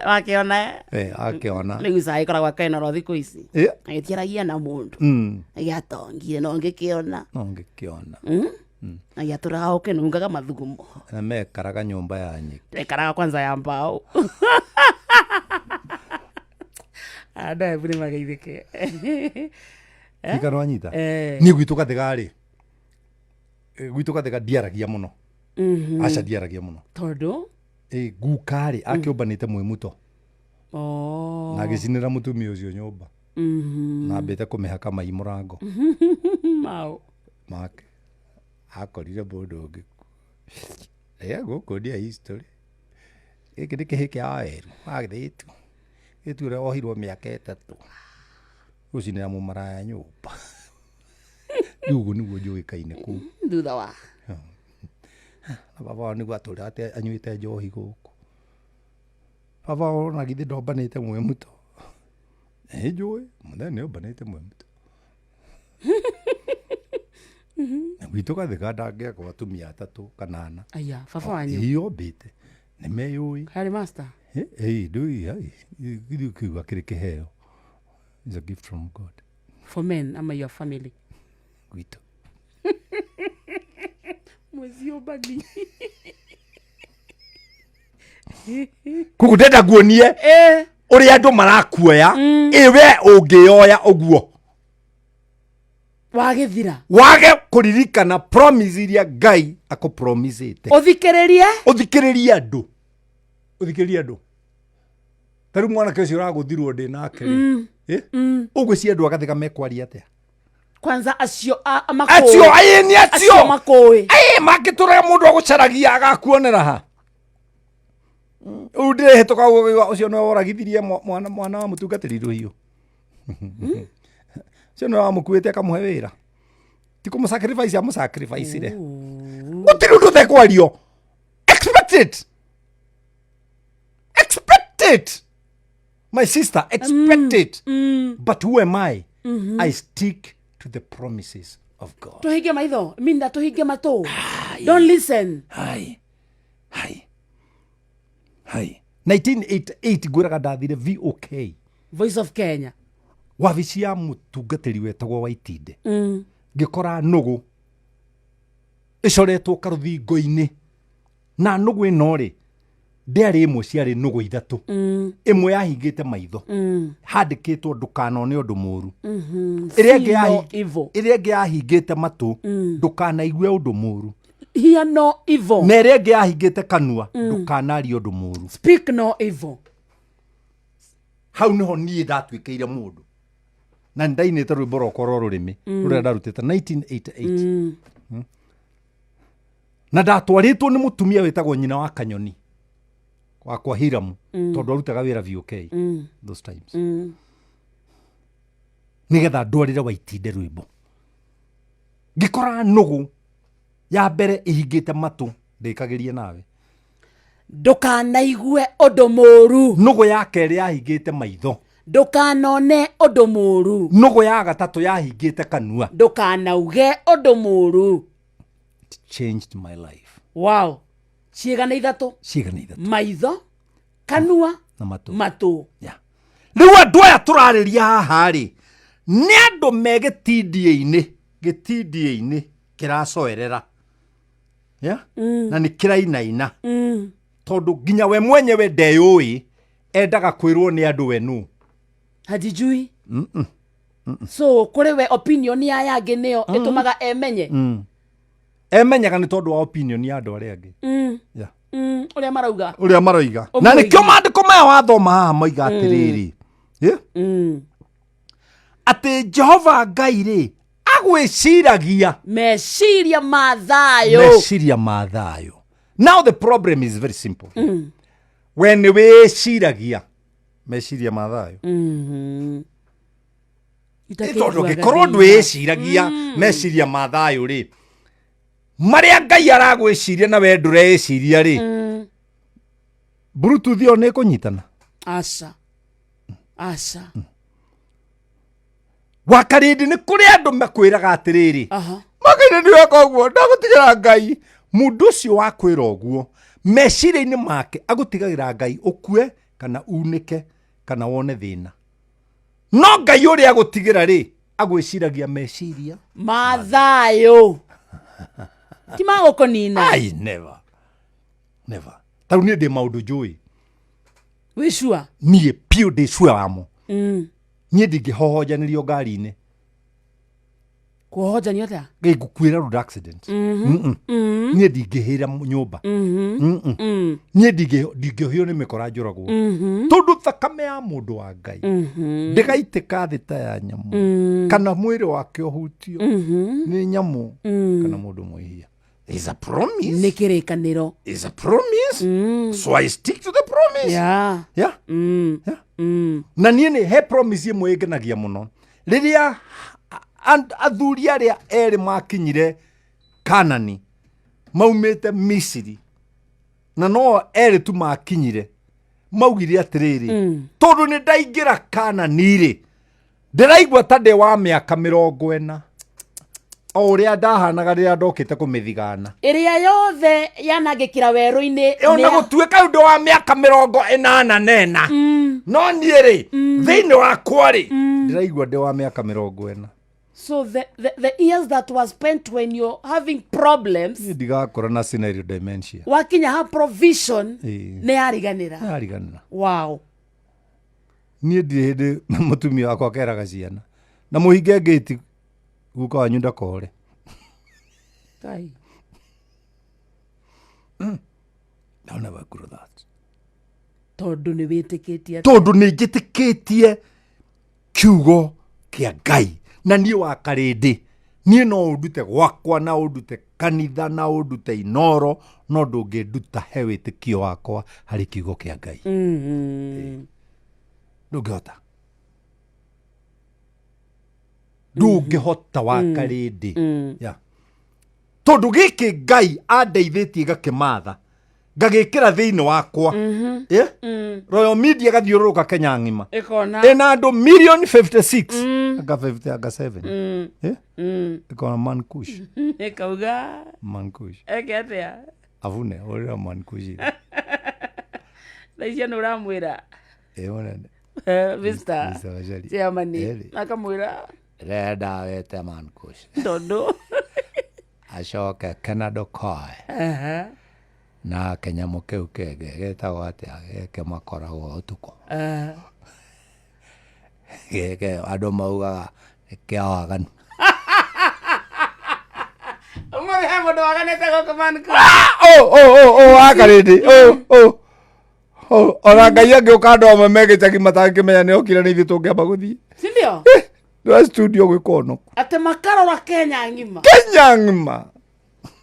Wakĩona? Akĩona. Rĩu cai ĩkoragwo kenoro thikũ ici. Agĩtiaragia na mũndũ. Agĩatongire no ngĩkĩona. No ngĩkĩona. Agĩatũraga ũkĩnungaga mathugumo. Na mekaraga nyũmba ya nyeki. Ekaraga kwanza ya mbao. Andũ aya nĩ mageithĩke. Kikano wanyita. Eh. Niĩ gwitũ Gathĩga rĩ, gwitũ Gathĩga ndiaragia mũno. Aca, ndiaragia mũno. Tondũ? Guka rĩ akĩũmbanĩte mwĩmuto. Oh. Na agĩcinĩra mũtumia ũcio nyũmba na ambĩte kũmĩhaka mai mũrango. Mau. Make akorire mũndũ ũngĩ gũkũ ndia history. Gĩkĩ nĩ kĩhĩ kĩa Waweru wagĩthĩtu gĩtu ũrĩa wohirwo mĩaka 3 gũcinĩra mũmaraya nyũmba. Rĩu ũguo nĩguo njũĩkaine kũu. Thutha wa Na baba wao nĩguo atũraga atĩ anyuĩte njohi gũkũ. Baba wao ona githĩ ndombanĩte mwĩmuto? Ĩ njũĩ mũthee nĩ ombanĩte mwĩmuto. Na gwitũ Gathĩka ndangĩakwo atumia atatũ kana ana. Aya baba wanyu? Ĩ, ombĩte nĩ meyũĩ. Harĩ master. Ndũi kiuga kĩrĩ kĩheo. It's a gift from God. For men ama your family? Gwitũ. Mwezi ũmbani. Koguo ndenda nguonie ũrĩa andũ marakuoya. Ĩ we ũngĩyoya ũguo Wagĩthira. Wage kũririkana promise iria Ngai akũpromisĩte. Ũthikĩrĩrie. Ũthikĩrĩrie andũ. Ũthikĩrie andũ. Ta rĩu mwanake ũcio ũragũthirwo ndĩ nake rĩ. Eh? Ũgwĩciria andũ agathĩga mekwaria atĩa? Kwanza acio Acio ĩĩ nĩ acio acio. makũĩ. Ĩĩ mangĩtũraga mũndũ agũcaragia agakuonera ha. Rĩu ndĩrehĩtũka ũguo ũcio nĩwe woragithirie mwana wa mũtungatĩri rũhiũ. Ũcio nĩwe wamũkuĩte akamũhe wĩra. Ti kũmũ sacrifice amũ sacrifice-ire. Gũtirĩ ũndũ ũtekwario. Expect it. Expect it. My sister, expect it. But who am I? I stick to the promises of God. Tũhinge maitho minda tũhinge matũ, don't listen. Hai. Hai. Hai. 1988 ngwĩraga ndathire VOK. Voice of Kenya. Wabici ya mũtungatĩri wetagwo Waitinde. Ngĩkora nũgũ ĩcoretwo karũthingo-inĩ, na nũgũ ĩno rĩ ndĩarĩ ĩmwe, ciarĩ nũgũ ithatũ. Ĩmwe yahingĩte maitho, handĩkĩtwo ndũkanone ũndũ mũru. Ĩrĩa ĩngĩ See no evil. Ĩrĩa ĩngĩ yahingĩte matũ, ndũkanaigue ũndũ mũru. Hear no evil. Na ĩrĩa ĩngĩ yahingĩte kanua, ndũkanarie ũndũ mũru. Speak no evil. Hau nĩho niĩ ndatuĩkĩire mũndũ, na nĩ ndainĩte rwĩmbo rwakwa rwa rũrĩmĩ rũrĩa ndarutĩte 1988. Na ndatwarĩtwo nĩ mũtumia wĩtagwo nyina wa Kanyoni wakwa Hiramu, tondũ arutaga wĩra VOK those times, nĩgetha ndwarĩre Waitinde rwĩmbo. Ngĩkora nũgũ ya mbere ĩhingĩte matũ, ndĩkagĩrie nawe. Ndũkanaigue ũndũ mũru. Nũgũ ya kerĩ yahingĩte maitho. Ndũkanone ũndũ mũru. Nũgũ ya gatatũ yahingĩte kanua. Ndũkanauge ũndũ mũru. It changed my life. Wow, ciĩga nĩ ithatũ. Ciĩga nĩ ithatũ. Maitho, kanua na matũ. Matũ. Yeah. Rĩu andũ aya tũrarĩria haha rĩ, nĩ andũ me gĩtindiĩ-inĩ, gĩtindiĩ-inĩ kĩracoerera, yeah? Na nĩ kĩrainaina, tondũ nginya we mwenyewe ndeyũĩ, endaga kwĩrwo nĩ andũ we nũ. Hajijui, so kũrĩ we opinion ya yangĩ nĩyo ĩtũmaga emenye. Emenyaga nĩ tondũ wa opinion ya andũ arĩa angĩ. Yeah. Ũrĩa marauga. Ũrĩa maroiga. Na Ũmũigi. Nĩkĩo maandĩko maya wathoma haha moiga atĩrĩrĩ, yeah? Atĩ Jehova Ngai rĩ agwĩciragia meciria ma thayũ. Meciria ma thayũ. Now the problem is very simple. We nĩ wĩciragia meciria ma thayũ? Nĩ tondũ ũngĩkorwo ndwĩciragia meciria ma thayũ rĩ, marĩa Ngai aragwĩciria na we ndũreĩciria rĩ, bluetooth ĩyo nĩ ĩkũnyitana? Aca, aca. Wakarĩndĩ, nĩ kũrĩ andũ makwĩraga atĩrĩrĩ, Aha. Magaire nĩ weka ũguo ndagũtigĩra Ngai. Mũndũ ũcio wakwĩra ũguo, meciria-inĩ make agũtigagĩra Ngai ũkue kana unĩke kana wone thĩna, no Ngai ũrĩa agũtigĩra rĩ, agwĩciragia meciria ma thayũ, ti ma gũkũnina. Ai, never, never. Tarĩu niĩ ndĩ maũndũ njũĩ. Wĩ sure? Niĩ piũ ndĩ sure wamo. Niĩ ndingĩhohonjanĩrio ngari-inĩ. Kũhohonjanio atĩa? Ngũkuĩra road accident. Niĩ ndingĩhĩra nyũmba. Niĩ ndingĩhĩo nĩ mĩkora njũragwo, tondũ thakame ya mũndũ wa Ngai ndĩgaitĩka thĩ ta ya nyamũ, kana mwĩrĩ wake ũhutio nĩ nyamũ kana mũndũ mwĩhia. Is a promise. Nĩ kĩrĩkanĩro. Is a promise, so I stick to the promise. Yeah. Yeah. Na niĩ nĩ he promise ĩmwe ĩngenagia mũno, rĩrĩa athuri arĩa erĩ makinyire Kanani maumĩte Misiri, na no erĩ tu makinyire, maugire atĩrĩrĩ, tondũ nĩ ndaingĩra Kanani rĩ, ndĩraigua ta ndĩ wa mĩaka 40, o ũrĩa ndahanaga rĩrĩa ndokĩte kũmĩthigana. Ĩrĩa yothe yanangĩkĩra werũ-inĩ. Ona gũtuĩka ũndũ wa mĩaka 84, no niĩ rĩ, thĩinĩ wakwa rĩ, ndĩraigua ndĩ wa mĩaka 40. So the years that was spent when you're having problems, Niĩ ndigakora na senile dementia. Wakinya ha provision, Ĩĩ. nĩ yariganĩra. Yariganĩra. Wow. Niĩ ndirĩ hĩndĩ mũtumia wakwa akeraga ciana na mũhinge ngĩti, guka wanyu ndakore. Ngai. I'll never grow that. Tondũ nĩ wĩtĩkĩtie atĩ- Tondũ nĩ njĩtĩkĩtie kiugo kĩa Ngai, na niĩ wa Karĩndĩ, niĩ no ũndute gwakwa na ũndute kanitha na ũndute Inoro, no ndũngĩnduta he wĩtĩkio wakwa harĩ kiugo kĩa Ngai. Ndũngĩhota, ndũngĩhota wa Karĩndĩ. Yeah. Tondũ gĩkĩ Ngai andeithĩtie gakĩmatha ngagĩkĩra thĩinĩ wakwa. Eh? Royal Media gathiũrũrũka Kenya ng'ima. Ĩkona. Ĩna andũ million 56 anga 50 anga 7. Eh? Ĩkona man kush. Ĩkauga Man kush. Eke atĩa? Avune ũrĩra man kush. Thaa icio nĩ ũramwĩra Ĩ mũnene. Mr. Mr. Wachari. Chairman. Ĩrĩ. Akamwĩra Renda wete man kush. Tondũ Acoke Kenado Koe. Na kĩnyamũ kĩu kĩngĩ gĩtagwo atĩa gĩkĩ makoragwo ũtukũ? Gĩkĩ andũ maugaga nĩ kĩa waganu. Ũmũthĩ he mũndũ waganĩte gũkũ man kush. Wakarĩndĩ ona Ngai angĩũka andũ amwe me gĩcagi matangĩmenya nĩ okire nĩ ithuĩ tũngĩamba gũthiĩ. Sindio? Nĩ studio gwĩka ũno. Atĩ makarora Kenya ng'ima. Kenya ng'ima.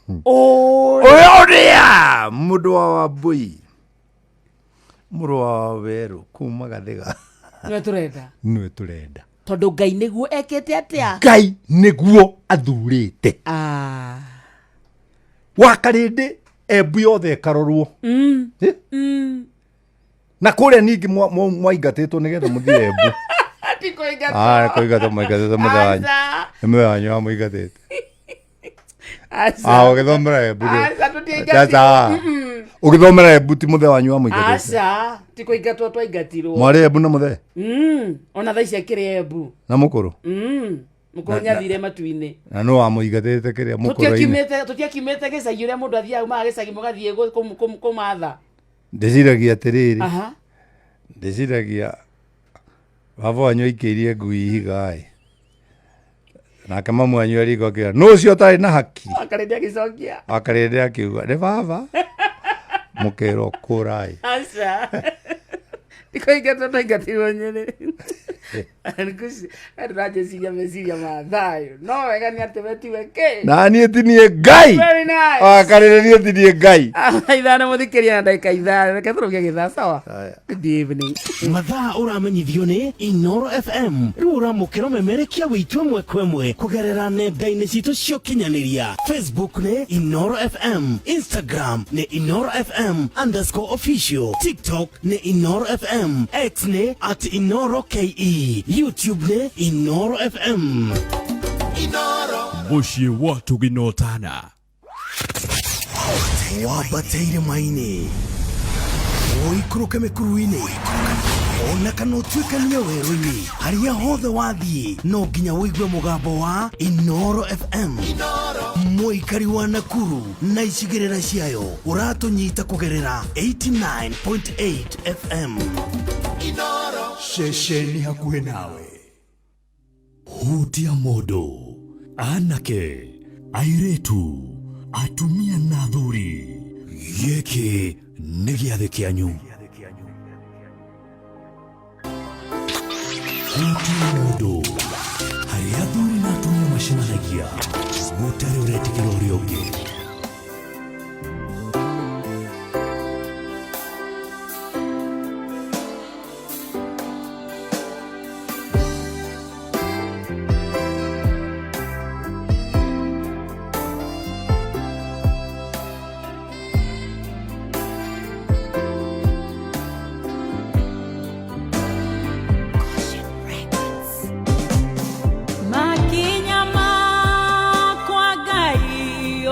Ũrĩa. Ũrĩa ũrĩa mũndũ wa Wambui mũrũ wa Wawerũ kuma Gathiga. Nĩwe tũrenda. Nĩwe tũrenda. Tondũ Ngai nĩguo ekĩte atĩa? Ngai nĩguo athurĩte. Ah. Wa Karĩndĩ Embu yothe ĩkarorwo. Eh? Na kũrĩa ningĩ mwaingatĩtwo nĩgetha mũthiĩ Embu. Ti kũingatwo. Ah, kũingatwo mwaingatĩtwo mũthenya wanyu. Aca. Nĩ mũthenya wanyu wamũingatĩte. Aca. Ah, ũgĩthomera Embu rĩ. Aca, tũtiaingatirwo. Aca. Ũgĩthomera Embu ti mũthee wanyu wamũingatĩte. Aca, ti kũingatwo twaingatirwo. Mwarĩ Embu na mũthee? Ona thaa ici akĩrĩ Embu. Na mũkũrũ? Mũkũrũ nĩathire matu-inĩ. Na nũ wamũingatĩte kĩrĩa mũkũrũ-inĩ? Tũtiakiumĩte gĩcagi ũrĩa mũndũ athiaga umaga gĩcagi mũgathiĩ kũmatha. Ndĩciragia atĩrĩrĩ. Aha. Ndĩciragia baba wanyu aikĩirie ngui ihiga ĩ. Nake mamu wanyu ariko akiuga nũ ũcio ũtarĩ na hakiri? Wakarĩndĩ agĩcokia. Wakarĩndĩ akiuga nĩ baba. Mũkerwo kũrai. Aca. Ndikũingatwo twaingatirwo Nyĩrĩ. Ndĩranjĩciria meciria ma thayũ. No wega nĩ atĩ we tiwe kĩ. Na niĩ ti niĩ Ngai. Very nice. Wakarĩndĩ niĩ ti niĩ Ngai. 5 mũthikĩria na ndagĩka 5. Reke tũrũgie gĩthaa sawa. Haya. Good evening. Mathaa ũramenyithio nĩ Inoro FM. Rĩu ũramũkĩra ũmemerekia witũ ĩmwe kwa ĩmwe kũgerera nenda-inĩ citũ cia ũkinyanĩria. Facebook nĩ Inoro FM, Instagram nĩ Inoro FM underscore official, TikTok nĩ Inoro FM, X nĩ at Inoro KE, YouTube nĩ Inoro FM. Mũciĩ wa Tũginotana. Wambate irĩma-inĩ, ũikũrũke mĩkuru-inĩ, ona kana ũtuĩkanie werũ-inĩ, harĩa hothe wathiĩ no nginya ũigue mũgambo wa Inoro FM. Mũikari wa Nakuru na icigĩrĩra ciayo ũratũnyita kũgerera 89.8 FM. Ceceni hakuhĩ nawe. Hutia mũndũ, anake, airĩtu, atumia na athuri. Gĩkĩ nĩ gĩathĩ kĩanyu. Hutia mũndũ, harĩa athuri na atumia macemanagia, gũtarĩ ũretĩkĩra ũrĩa ũngĩ. Makinya makwa Ngai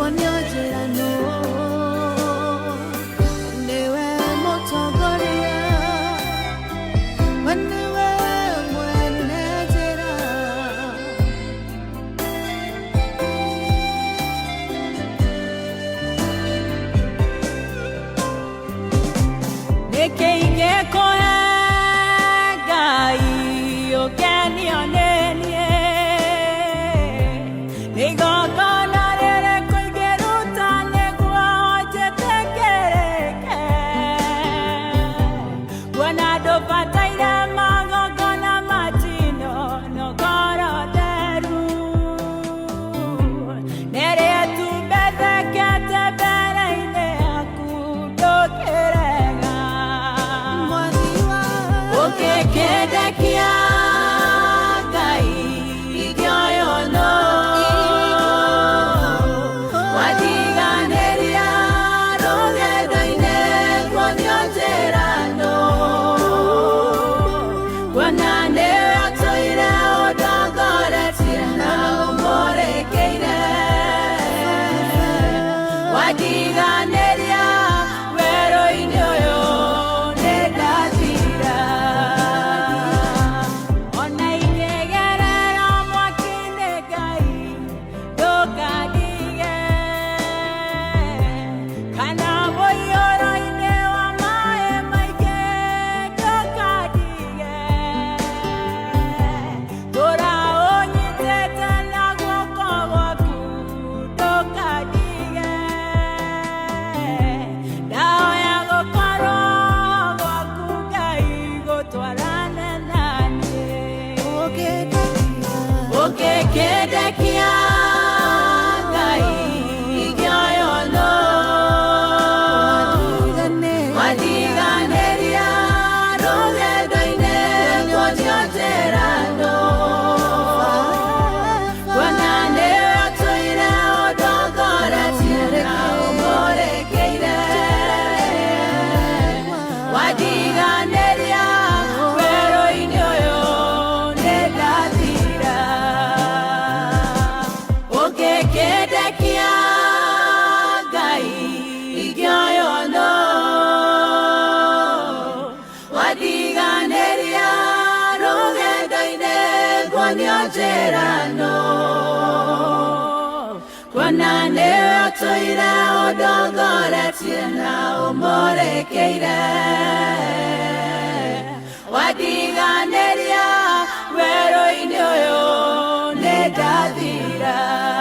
Kuonio njĩra nũ nĩwe mũtongoria, we nĩwe mwene njĩra. Nĩkĩ ingĩkũhe Ngai ũkenio nĩ niĩ? Nĩ igongona rĩrĩkũ ingĩruta nĩguo njĩtĩkĩrĩke? Kuona ndũbataire magongona ma njino na ngoro theru. Nĩrĩtumbethekete mbere-inĩ yaku ndũkĩrega. Mwathi wa Ũkĩkĩndekia Ngai ingĩoywo nũ? Watiganĩria rũgendo-inĩ kuonio njĩra nũ? Kuona nĩwe ũtũire ũndongoretie na ũmũrĩkĩire. Watiganĩria werũ-inĩ ũyũ nĩ ndathira. Ona ingĩgerera mwaki-inĩ Ngai ndũkandige, kana mũiyũro-inĩ wa maĩ maingĩ ndũkandige. Tũra ũnyitĩte na guoko gwaku ndũkandige. Ndahoya gũkorwo gwaku Ngai gũtwarane na niĩ. Ũkĩkĩndekia Ngai ingĩoywo nũ? Watiganĩria rũgendo-inĩ kuonio njĩra nũ? Kuona nĩwe ũtũire ũndongoretie na ũmũrĩkĩire. Watiganĩria werũ-inĩ ũyũ nĩ ndathira. Ũkĩkĩndekia Ngai ingĩoywo nũ? Watiganĩria rũgendo-inĩ kuonio njĩra nũ? Kuona nĩwe ũtũire ũndongoretie na ũmũrĩkĩire. Watiganĩria werũ-inĩ ũyũ nĩ ndathira.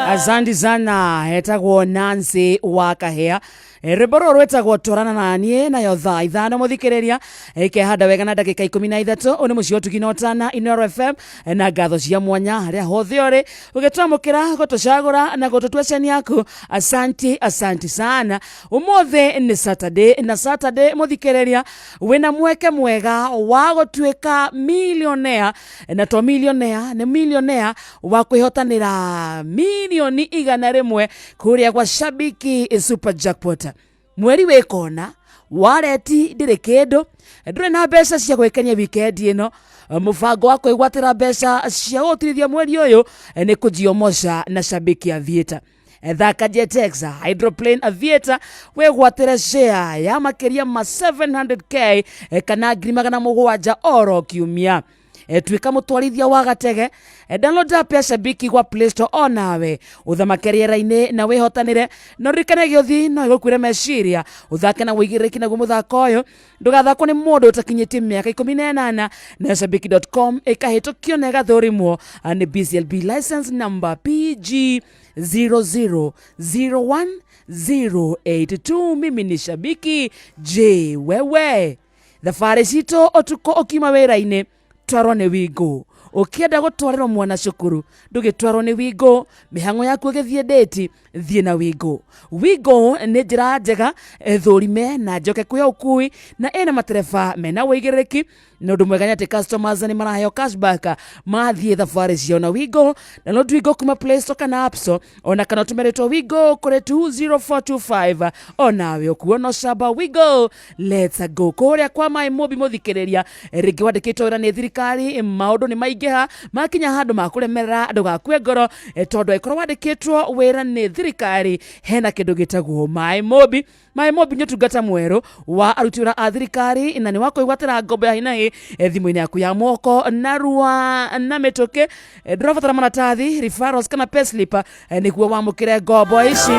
Asante sana. Etagwo Nancy wa Kahea. Rwĩmbo rũrũ rwĩtagwo twarana na niĩ. Nayo thaa 5, mũthikĩrĩria, ĩkehanda wega na ndagĩka 13. Ũyũ nĩ mũciĩ wa ũtugi na ũtana, Inooro FM, na ngatho cia mwanya harĩa hothe ũrĩ ũgĩtwamũkĩra, gũtũcagũra na gũtũtua ceni yaku. Asanti, asanti sana. Ũmũthĩ nĩ Saturday, na Saturday, mũthikĩrĩria, wĩna mweke mwega wa gũtuĩka millionaire, na to millionaire, nĩ millionaire wa kwĩhotanĩra 100,000,000 kũrĩa gwa Shabiki Super Jackpot. Mweri wĩ kona, wareti ndĩrĩ kĩndũ, ndũrĩ na mbeca cia gwĩkenia wikendi ĩno. Mũbango wa kwĩgwatĩra mbeca cia gũtirithia mweri ũyũ nĩ kũjiomoca na Shabiki Aviator. Thaka Jetex Hydroplane Aviator, wĩgwatĩre share ya makĩria ma 700K, kana 700,000 oro kiumia. Tuĩka mũtwarithia wa gatege. Download app ya Shabiki gwa Play Store onawe ũthamake rĩera-inĩ na wĩhotanĩre. Na ũririkane, gĩũthi no ĩgũkuĩre meciria. Ũthake na wĩigĩrĩrĩki, naguo mũthako ũyũ ndũgathakwo nĩ mũndũ ũtakinyĩtie mĩaka 18. Nayo shabiki.com ĩkahĩtũkio na ĩgathũrimwo nĩ BCLB license number PG 0001082. Mimi ni shabiki, je wewe? Thabarĩ citũ ũtukũ ũkiuma wĩra-inĩ, twarwo nĩ Wingo. Ũkĩenda gũtwarĩrwo mwana cukuru, ndũgĩtwarwo nĩ Wingo. Mĩhang'o yaku ĩgĩthiĩ ndĩti, thiĩ na Wingo. Wingo nĩ njĩra njega, thũrime na njoke ya ũkui, na ĩna matereba mena wĩigĩrĩrĩki. Na ũndũ mwega nĩ atĩ customers nĩ maraheo cashback mathiĩ thabarĩ ciao na Wingo. Download Wingo kuma Play Store kana App Store, ona kana ũtũme rĩtwa Wingo kũrĩ 20425, onawe ũkuo no camba. Wingo, let's go. Kũrĩa kwa maĩ mũmbi, mũthikĩrĩria, rĩngĩ wandĩkĩtwo wĩra nĩ thirikari, maũndũ nĩ maingĩ. maingĩha makinya handũ makũremerera ndũgakue ngoro tondũ angĩkorwo wandĩkĩtwo wĩra nĩ thirikari hena kĩndũ gĩtagwo maĩ mobi. Maĩ mobi nĩ ũtungata mwerũ wa aruti wĩra a thirikari na nĩ wa kwĩgwatĩra ngombo ya hinahi thimũ-inĩ yaku ya moko narua na mĩtũkĩ. Ndũrabatara maratathi, referrals kana payslip nĩguo wamũkĩre ngombo ici.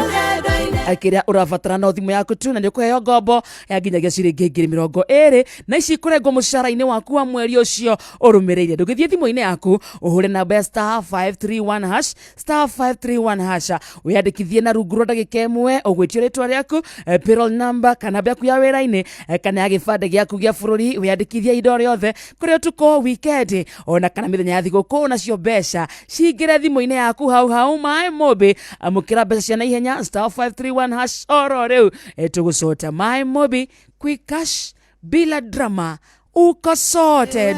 Kĩrĩa ũrabatara no thimũ yaku tu na nĩ ũkũheo ngombo ya nginyagia ciringi 20,000 na ici ikũrengwo mũcara-inĩ waku wa mweri ũcio ũrũmĩrĩire. Ndũgĩthiĩ thimũ-inĩ yaku ũhũre namba ya star 531 hash, star 531 hash, wĩyandĩkithie na rungu rwa ndagĩka ĩmwe. Ũgwĩtio rĩtwa rĩaku, payroll number kana namba yaku ya wĩra-inĩ kana ya gĩbandĩ gĩaku gĩa bũrũri. Wĩyandĩkithie indo rĩothe kũrĩ ũtukũ, weekend ona kana mĩthenya ya thigũkũ, nacio mbeca cingĩre thimũ-inĩ yaku hau hau. Maĩ Mobi, amũkĩra mbeca cia naihenya, star 531 hash oro rĩu. Tũgũcota Maĩ Mobi, quick cash bila drama, uko sorted.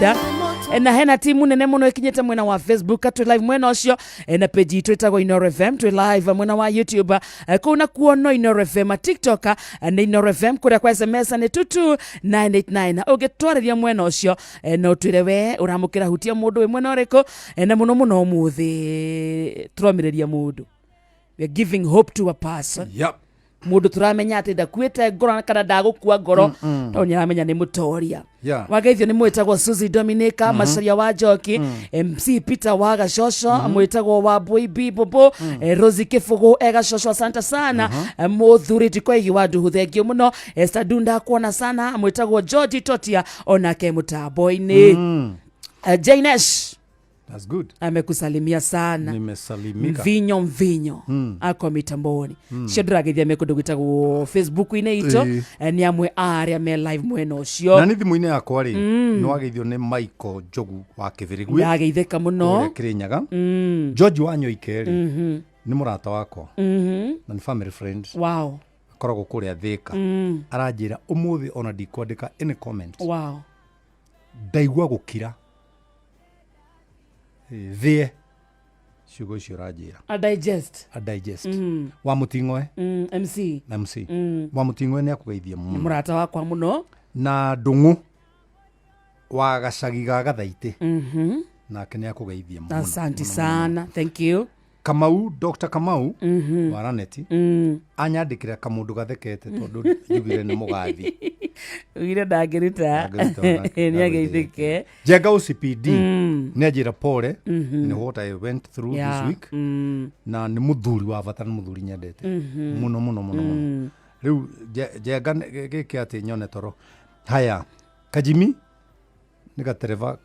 Na hena timu nene muno ikinyite mwena wa Facebook, twĩ live mwena ũcio na page itũ ĩtagwo Inoro FM. Twĩ live mwena wa YouTube kũu nakuo no Inoro FM, TikTok nĩ Inoro FM, kũrĩa kwa SMS nĩ 22989. Ũngĩtwarĩria mwena ũcio no twĩre we ũramũkĩra hutia mũndũ wĩ mwena ũrĩkũ na mũno mũno ũmũthĩ tũromĩrĩria mũndũ, we are giving hope to a person. Mũndũ tũramenya atĩ ndakuĩte ngoro kana ndagũkua ngoro tondũ nĩ aramenya nĩ mũtoria. Wageithio nĩ mwĩtagwo Suzy Dominica, Macaria wa Njoki, MC Peter wa Gacoco, mwĩtagwo wa Bui B Bobo, Rosie Kĩbũgũ e Gacoco, asante sana. Mũthuri Ndikoigi wa Nduhu, thengio mũno. Esther Dunda, kuona sana. Mwĩtagwo George Totia onake mũtambo-inĩ. Jainesh That's good. Amekusalimia sana. Nimesalimika. Mvinyo mvinyo ako mitamboni cio ndĩrageithia me kũndũ gwĩtagwo Facebook-inĩ itũ. Nĩ amwe a arĩa me live mwena ũcio. Na nĩ thimũ-inĩ yakwa rĩ, nĩ wageithio nĩ Michael Njogu wa Kĩbĩrĩgui Ndageithĩka mũno. kũrĩa Kĩrĩnyaga. George wa Nyoike rĩ, nĩ mũrata wakwa na nĩ family friend. Akoragwo kũrĩa Thĩka. Aranjĩra ũmũthĩ ona ndikwandĩka any comment. Ndaigua gũkira thĩe ciugo icio ũranjĩra. A digest. A digest. Wa mũting'oe. MC. MC wa mũting'oe nĩ akũgeithia mũno. Mũrata wakwa mũno. Na ndũng'ũ wa gacagi ga Gathaitĩ nake nĩ akũgeithia mũno. Asante sana, thank you. Kamau, Dr Kamau wa Raneti anyandĩkĩra kamũndũ gathekete tondũ njugire nĩ mũgathi. Ugire ndangĩruta. Ndangĩruta onake. Nĩ ageithĩke. Njenga OCPD nĩ anjĩra pole nĩ what I went through this week na nĩ mũthuri wa bata, nĩ mũthuri nyendete mũno mũno mũno mũno. Rĩu Njenga gĩkĩ atĩ nyone toro. Haya, Kajimi nĩ gatereba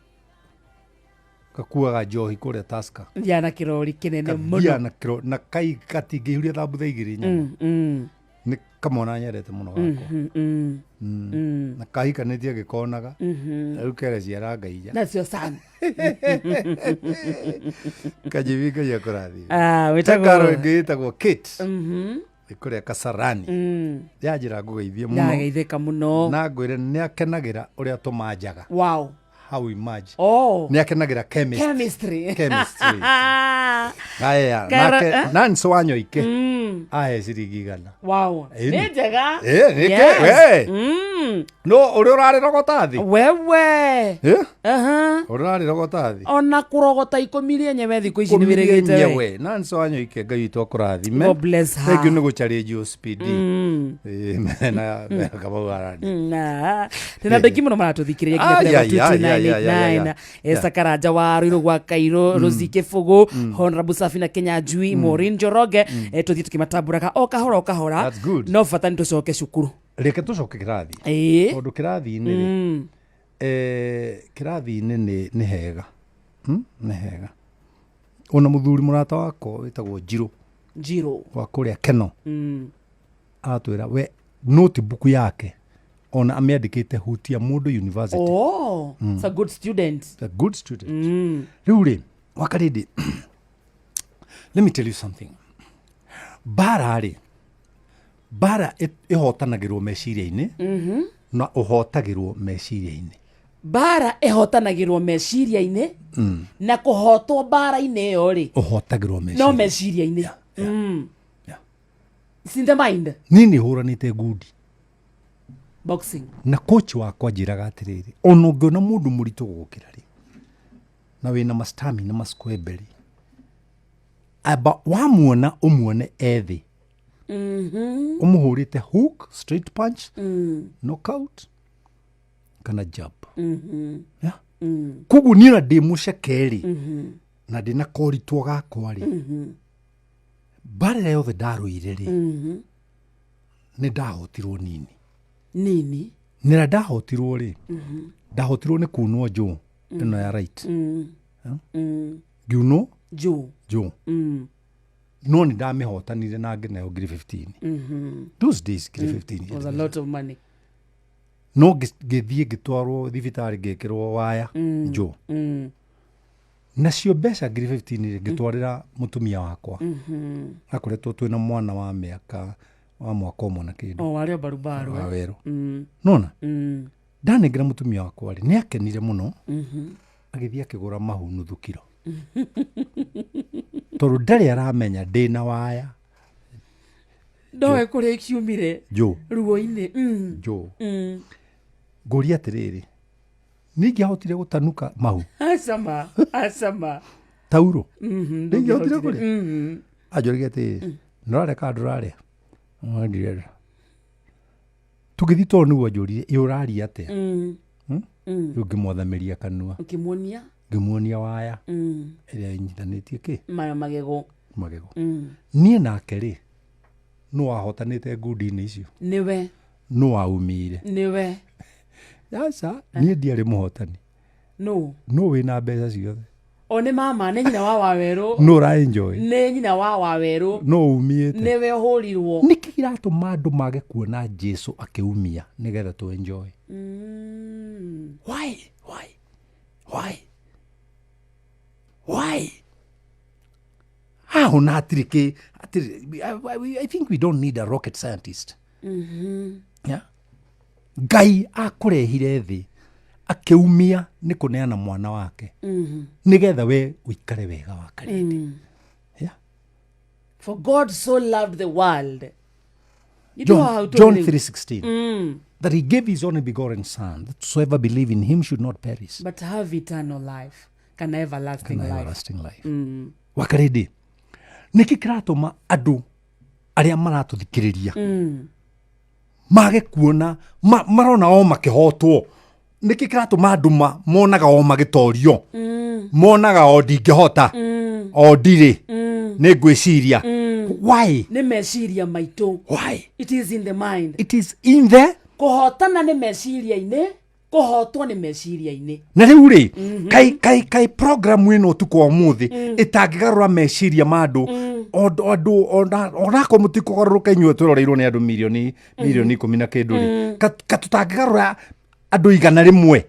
gakuaga njohi kũrĩa Tusker. Ya, na kĩrori kĩnene Kathia mũno. Na kĩro na kai gatingĩihuria thambutha igĩrĩ nyama. Nĩ kamwana nyendete mũno gakwa na kahikanĩtie gĩkonaga rĩu kere ciara ngaija. Nacio sana. Kajimi, Ngai akũrathime. Ah, karo wĩtagwo ĩngĩ ĩtagwo Kate ĩkũrĩa Kasarani yanjĩra ngũgeithie mũno. Ndageithĩka mũno. Na ngwĩre nĩ akenagĩra ũrĩa tũmanjaga. How we merge. Nĩ akenagĩra chemistry. Chemistry. Chemistry. Aya. Karo- Nake eh? Nancy Wanyoike ahe ciringi 100. Ĩni. Nĩ njega. Ĩ, nĩkĩ? Yes. We. No ũrĩa ũrarĩrogota thĩ. Wewe. Ĩ? Aha. Ũrĩa ũrarĩrogota thĩ. Ona kũrogota ikũmi rĩenyewe thikũ ici nĩ wĩrĩgĩte we. Nyewe Nancy Wanyoike, Ngai witũ akũrathime. God bless her. Thank you nĩ gũcarĩnjio OCPD. Ĩ, mena Kamau Arani. Na tena andå aingä må no maratå thikä rä ria. Ai, ai, ai, ai, ai, ai, ai. Esther Karanja wa Ruiru gwa Kairũ, Rosie Kĩbũgũ, Honorable Safina Kinyanjui, Maureen Njoroge, tũthiĩ tũkĩmatambũraga o kahora o kahora. That's good. No bata nĩ tũcoke cukuru. Reke tũcoke kĩrathi. Tondũ kĩrathi-inĩ rĩ, kĩrathi-inĩ nĩ hega. Nĩ hega ona mũthuri mũrata wakwa wĩtagwo Njirũ Njirũ wa kũrĩa Keno aratwĩra we notebook yake ona amĩandĩkĩte hutia mũndũ university. Oh, it's a good student. A good student. Rĩu rĩ, Wakarĩndĩ, let me tell you something. Mbara rĩ, mbara ĩhotanagĩrwo meciria-inĩ na ũhotagĩrwo meciria-inĩ. Mbara ĩhotanagĩrwo meciria-inĩ na kũhotwo mbara-inĩ ĩyo rĩ Ũhotagĩrwo no meciria. Meciria-inĩ. It's in the mind. Niĩ nĩ hũranĩte ngundi. Boxing. Na coach wakwa njĩraga atĩrĩrĩ, ona ũngĩona mũndũ mũritũ gũgũkĩra rĩ, Na wĩna mastami na maskwemberi, amba wamuona ũmuone ethĩ ũmũhũrĩte hook, straight punch, knockout kana jab. Yeah? Koguo niĩ ona ndĩ mũceke rĩ, na ndĩ na koritwo gakwa rĩ, mbara ĩrĩa yothe ndarũire rĩ, nĩ ndahotirwo nini. Nini. Nä rä ndahotirwo rä, ndahotirwo nä kunwo njå ä no ya right. Ngiunwo njũ. Njå, no nä ndamä hotanire na ngä ngiri 15 those days, ngiri 15 was a lot of money. No ngĩthiĩ ngĩtwarwo thibitarĩ, ngĩkĩrwo waya njũ. Nacio mbeca ngiri 15 rĩ, ngĩtwarĩra mũtumia wakwa. Akoretwo twĩna mwana wa mĩaka wa mwaka ũmwe na kĩndũ. O warĩ o barubaru. Wa werũ. Nona ndanengera mũtumia wakwa rĩ, nĩ akenire mũno, agĩthiĩ akĩgũra mahu nuthu kiro, tondũ ndarĩ aramenya ndĩna waya. Ndoe kũrĩa ikiumire. Njũ. Ruo-inĩ. Njũ. Ngũria atĩrĩrĩ, ningĩahotire gũtanuka mahu? Acama acama. Tauro ningĩahotire kũrĩa? Anjũragia atĩrĩrĩ, nũrarĩa kana ndũrarĩa? No, ndirenda. Tũgĩthiĩ, tondũ nĩguo anjũrire, ĩ ũraria atĩa? Rĩu ngĩmwathamĩria kanua. Ũkĩmuonia. Ngĩmuonia waya ĩrĩa ĩnyitanĩtie kĩ? Maya magego. Magego. Niĩ nake rĩ, nũ wahotanĩte ngundi-inĩ icio? Nĩwe. Nũ waumire? Nĩwe. Aca, niĩ ndiarĩ mũhotani. Nũ? Nũ wĩna mbeca ciothe? O nĩ mama, nĩ nyina wa wawerũ. Nũ ũraenjoy? Nĩ nyina wa wawerũ. Nũ umĩte? Nĩwe ũhũrirwo. Nĩkĩ kĩratũma andũ mage kuona Jesu akĩumia nĩgetha tũ enjoy? Why, why, why, why? Haho na hatirĩ kĩ hatirĩ. I think we don't need a rocket scientist. Yeah? Ngai akũrehire thĩ akĩumia nĩ kũneana mwana wake nĩgetha we ũikare wega wa karĩndĩ. Yeah? For God so loved the world. You know how John, to John live. 3:16, that he gave his only begotten son, that whosoever believe in him should not perish but have eternal life, kana everlasting kana life. Everlasting life. Wakarĩndĩ, nĩkĩ kĩratũma andũ arĩa maratũthikĩrĩria mage kuona marona o makĩhotwo? Nĩkĩ kĩratũma andũ monaga o magĩtorio, monaga o ndingĩhota, o ndirĩ, nĩ ngwĩciria? Why? Nĩ meciria maitũ. Why? It is in the mind. It is in the Kũhotana nĩ meciria-inĩ, kũhotwo nĩ meciria-inĩ. Na rĩu rĩ, kai programu ĩno ũtukũ wa ũmũthĩ ĩtangĩgarũra meciria ma andũ, andũ onakorwo mũtikũgarũrũka inyuĩ twĩroreirwo nĩ andũ milioni 10 na kĩndũ rĩ, ka tũtangĩgarũra andũ 100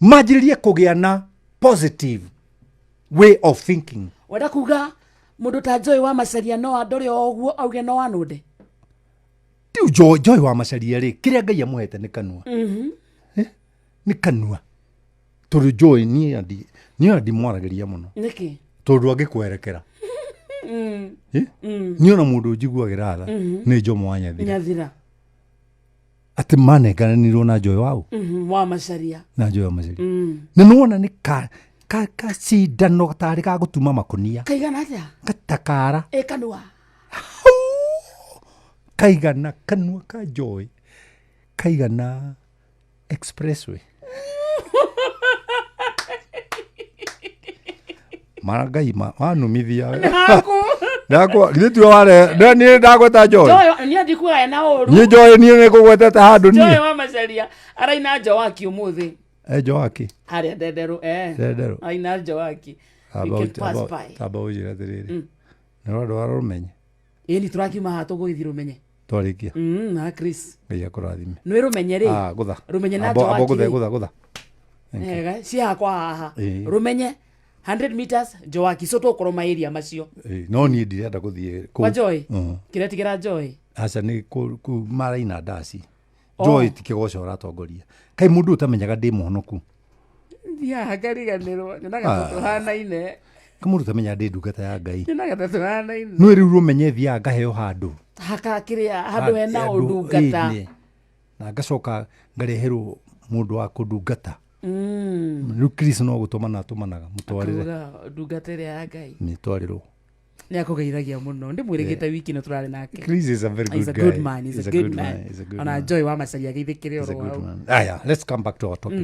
manjĩrĩrie kũgĩa na positive way of thinking. Wenda kuga mũndũ ta Joy wa Macaria no andore o ũguo auge no anũnde? Rĩu Joy wa Macaria rĩ, kĩrĩa Ngai amũhete nĩ kanua. Eh? Nĩ kanua, tondũ Joy niĩ ona ndimwaragĩria mũno. Nĩkĩ? Tondũ angĩkwerekera. Eh? Niĩ ona mũndũ njiguagĩra tha nĩ Jomo wa Nyathira. Nyathira. Atĩ manengananirwo na Joy wau. Wa Macaria. Na Joy wa Macaria nĩ nĩwona nĩ ka cindano tarĩ ga gũtuma makũnia. Kaigana atĩa? Gatakara. Ĩ kanua. Kaigana kanua ka Joy kaigana expressway. Mara Ngai wanumithia. Haku. Ndakwa githĩ tiwe ware niĩ ndagweta Joy? Joy niĩ ndikuaga na ũru. Niĩ Joy, niĩ nĩ kũgwetete handũ Joy niĩ. wa Macaria araina Njowaki ũmũthĩ. E Joaki. Harĩa Ndenderũ, eh. Ndenderũ. Araina Njowaki. You can pass by. Tamba ũnjĩre atĩrĩrĩ, nĩ ũrandwara Rũmenye? Ĩni, tũrakiuma haha tũgũgĩthiĩ Rũmenye. Twarĩkia. Na Chris. Ngai akũrathime. Nĩ Rũmenye rĩ? Ah, gũtha. Rũmenye na Amba Njowaki gũthe rĩ? gũtha gũtha. Ega, ci hakwa haha. Ĩĩ. Rũmenye 100 meters Njowaki, so tũgũkorwo ma area macio. Ĩĩ, no niĩ ndirenda gũthiĩ kũu. Kwa Joy? Kĩretigĩra Joy? Aca, nĩ kũu maraina ndaci. Oh. Joy ti kĩgoco ũratongoria. Kaĩ mũndũ ũtamenyaga ndĩ mũhonoku? Thiaga ngariganĩrwo, nyonaga ta tũhanaine. Kaĩ mũndũ ũtamenyaga ndĩ ndungata ya Ngai? Nyonaga ta tũhanaine. No rĩu Rũmenye thiaga ngaheo handũ. Haka kĩrĩa handũ hena Handũ, ũndungata. ĩĩ, na ngacoka ngareherwo mũndũ wa kũndungata. Rĩu Chris no gũtũmana atũmanaga mũtwarĩre. Kuga ndungata ĩrĩa ya Ngai. Mĩtwarĩrwo. Nĩ akũgeithagia mũno. Ndĩmwĩrĩgĩte wiki ĩno tũrarĩ nake. Chris is a very good He's a guy. good man. He's a good man. He's a good Ona man. Joy wa Macharia ageithĩkĩre He's a oro good hau. man. Aya, let's come back to our topic.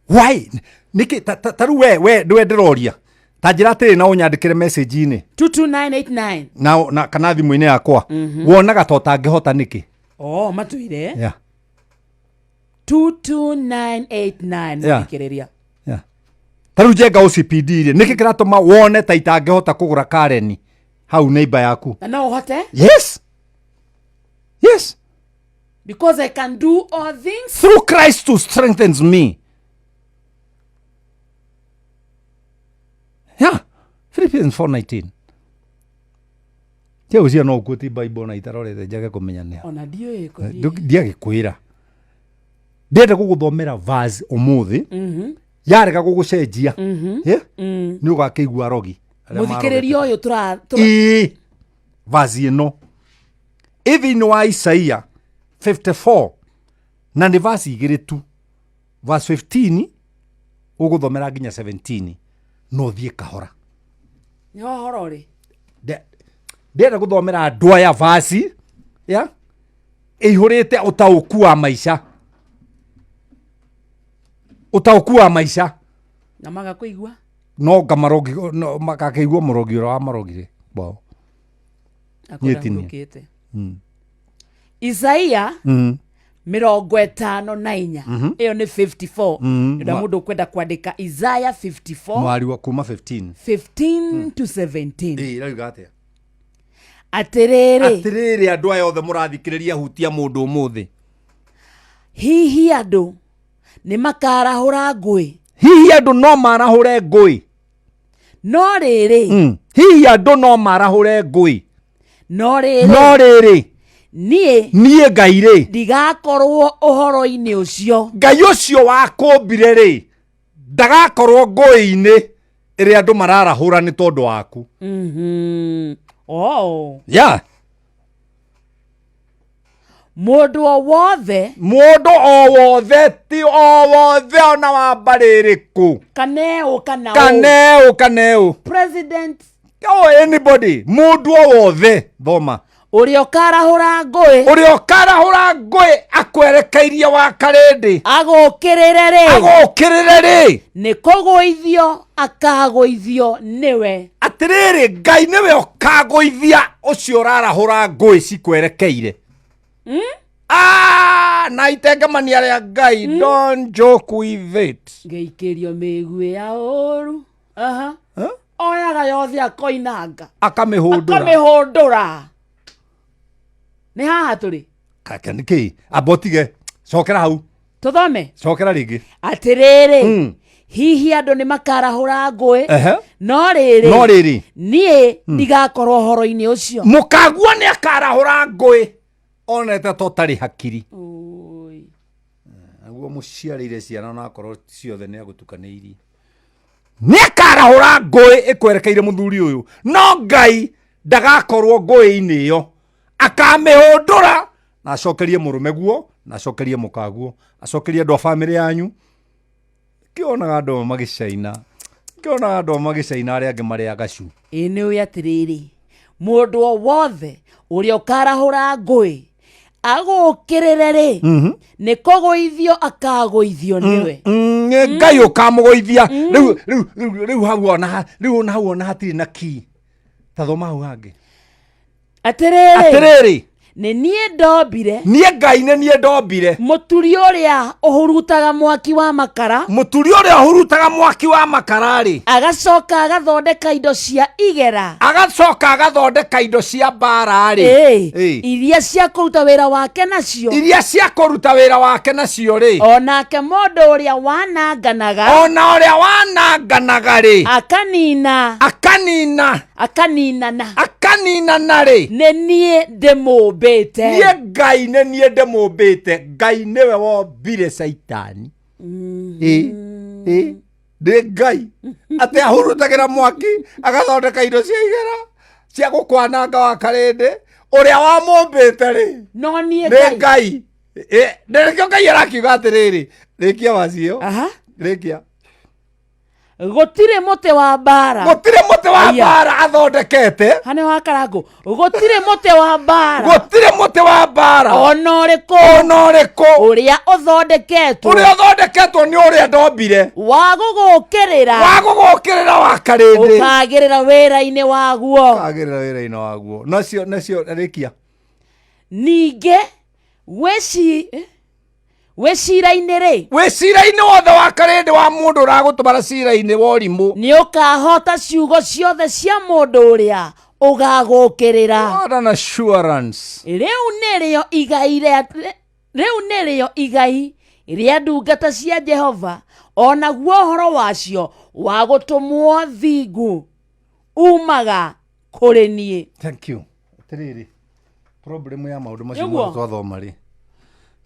Why? Nĩkĩ ta rĩu we nĩwe ndĩroria. Ta njĩra atĩrĩ na ũnyandĩkĩre message-inĩ 22989. na kana thimũ-inĩ yakwa. Wonaga ta ũtangĩhota nĩkĩ? Oh, matwĩre. Yeah. 22989 Yeah. mũthikĩrĩria. Yeah. Ta rĩu njenga OCPD rĩ, nĩkĩ kĩratũma wone ta itangĩhota kũgũra Karen hau neighbor yaku? Na no ũhote? Yes. Yes. Because I can do all things Through Christ who strengthens me. Yeah. Philippians 4:19. Tia ũcio no ũkuĩte Bible na itarorete njage kũmenya nĩ ha. ona ndiũĩ kũthiĩ. Ndiagĩkwĩra. Ndĩrenda gũgũthomera verse ũmũthĩ. Yarega gũgũcenjia. Yeah? Nĩ ũgakĩigua rogi. Arĩa Mũthikĩrĩria marogete. ũyũ tũra tũra- Ĩĩ. Verse ĩno. Ĩ thĩinĩ wa Isaia 54 na nĩ verse igĩrĩ tu. Verse 15 ũgũthomera nginya 17 no thiĩ kahora. Nĩ ũhoro rĩ. Ndĩrenda gũthomera andũ aya verse ya ĩihũrĩte ũtaũku wa maica. Ũtaũku wa maica. Na maga kũigua. No ngamarogi no makakĩigua mũrogi ũrĩa wamarogire. Bao. Nyĩtinie. Akũrahurũkĩte. Isaia 54 ĩyo nĩ 54 nĩ mũndũ ũkwenda kwandĩka Isaiah 54 Mwari wa kuma 15. 15 to 17. Ĩĩ, ĩrauga atĩa? Atĩrĩrĩ, Atĩrĩrĩ andũ aya othe mũrathikĩrĩria hutia mũndũ ũmũthĩ. Hihi andũ nĩ makarahũra ngũĩ? Hihi andũ no marahũre ngũĩ? No rĩrĩ, Hihi andũ no marahũre ngũĩ? no rĩrĩ, No rĩrĩ, niĩ niĩ Ngai rĩ, ndigakorwo ũhoro-inĩ ũcio. Ngai ũcio wakũmbire rĩ, ndagakorwo ngũĩ-inĩ ĩrĩa andũ mararahũra nĩ tondũ waku. Oh. Yeah. Mũndũ o wothe, Mũndũ o wothe, ti o wothe ona wa mbarĩ ĩrĩkũ, kana ũ kana ũ, kana ũ kana ũ, president, oh, anybody, mũndũ o wothe, thoma, ũrĩa ũkarahũra ngũĩ ũrĩa ũkarahũra ngũĩ akwerekeirie wa karĩndĩ agũkĩrĩre rĩ, agũkĩrĩre rĩ, nĩ kũgũithio akagũithio nĩwe. Atĩrĩrĩ, Ngai nĩwe ũkagũithia ũcio ũrarahũra ngũĩ cikwerekeire. Ah, na itengemania rĩa Ngai, don't joke with it. Ngĩikĩrio mĩguĩ ya ũru. Aha. Oyaga yothe akoinanga, Akamĩhũndũra. Akamĩhũndũra. Nĩ haha tũrĩ. Kaka nĩkĩ? Amba ũtige. Cokera hau. Tũthome. Cokera rĩngĩ. Atĩrĩrĩ, hihi andũ nĩ makarahũra ngũĩ? Ehe. No rĩrĩ, No rĩrĩ, niĩ ndigakorwo ũhoro-inĩ ũcio. Mũkaguo nĩ akarahũra ngũĩ onete ta ũtarĩ hakiri. Oi. Naguo mũciarĩire ciana onakorwo ciothe nĩ agũtukanĩirie. Nĩ akarahũra ngũĩ ĩkwerekeire mũthuri ũyũ, no Ngai ndagakorwo ngũĩ-inĩ ĩyo. Akamĩhũndũra na acokerie mũrũme guo, na acokerie mũkaguo, acokerie andũ a bamĩrĩ yanyu. Kĩonaga andũ amwe magĩcaina, kĩonaga andũ amwe magĩcaina arĩa angĩ marĩ agacu. Ĩ nĩ ũĩ atĩrĩrĩ, mũndũ o wothe ũrĩa ũkarahũra ngũĩ agũkĩrĩre rĩ, nĩ kũgũithio akagũithio nĩwe. Nĩ Ngai ũkamũgũithia. Rĩu rĩu rĩu rĩu hau ona rĩu ona hau ona hatirĩ na key. Ta thoma hau hangĩ. Atĩrĩrĩ, Atĩrĩrĩ, nĩ niĩ ndombire, niĩ Ngai nĩ niĩ ndombire, mũturi ũrĩa ũhurutaga mwaki wa makara, mũturi ũrĩa ũhurutaga mwaki wa makara rĩ, agacoka agathondeka indo cia igera, agacoka agathondeka indo cia mbara rĩ, ĩĩ, iria cia kũruta wĩra wake nacio, iria cia kũruta wĩra wake nacio rĩ, onake mũndũ ũrĩa wananganaga, ona ũrĩa wananganaga rĩ, akanina, akanina, akaninana, akaninana rĩ, nĩ niĩ ndĩmũmbĩte. Niĩ Ngai nĩ niĩ ndĩmũmbĩte. Ngai nĩwe wombire Caitani. Ĩ, ĩ, nĩ Ngai atĩ ahurutagĩra mwaki agathondeka indo cia igera cia gũkwananga wa karĩndĩ ũrĩa wamũmbĩte rĩ, no niĩ nĩ Ngai. Ngai. Ĩ, nĩkĩo Ngai arakiuga atĩrĩrĩ, Rĩkia wacio. Aha. Rĩkia. Gũtirĩ mũtĩ wa mbara. Gũtirĩ mũtĩ wa Aya. mbara athondekete. Hane wa karangũ. Gũtirĩ mũtĩ wa mbara. Gũtirĩ mũtĩ wa mbara. Ona ũrĩkũ. Ona ũrĩkũ. Ũrĩa ũthondeketwo. Ũrĩa ũthondeketwo nĩ ũrĩa ndombire. Wa gũgũkĩrĩra. Wa gũgũkĩrĩra wa karĩndĩ. Ũkagĩrĩra wĩra-inĩ waguo. Ũkagĩrĩra wĩra-inĩ waguo. Nacio nacio rĩkia. Ningĩ wĩci wĩ cira-inĩ rĩ. Wĩ cira-inĩ wothe wa karĩndĩ wa mũndũ ũragũtwara cira-inĩ wa ũrimũ. Nĩ ũkahota ciugo ciothe cia mũndũ ũrĩa ũgagũkĩrĩra. What an assurance. Rĩu nĩrĩo igai rĩa rĩu nĩrĩo igai rĩa ndungata cia Jehova, o naguo ũhoro wacio wa gũtũmwo thingu umaga kũrĩ niĩ. Thank you. Atĩrĩrĩ, problem ya maũndũ macio Nĩguo. mothe twathoma rĩ.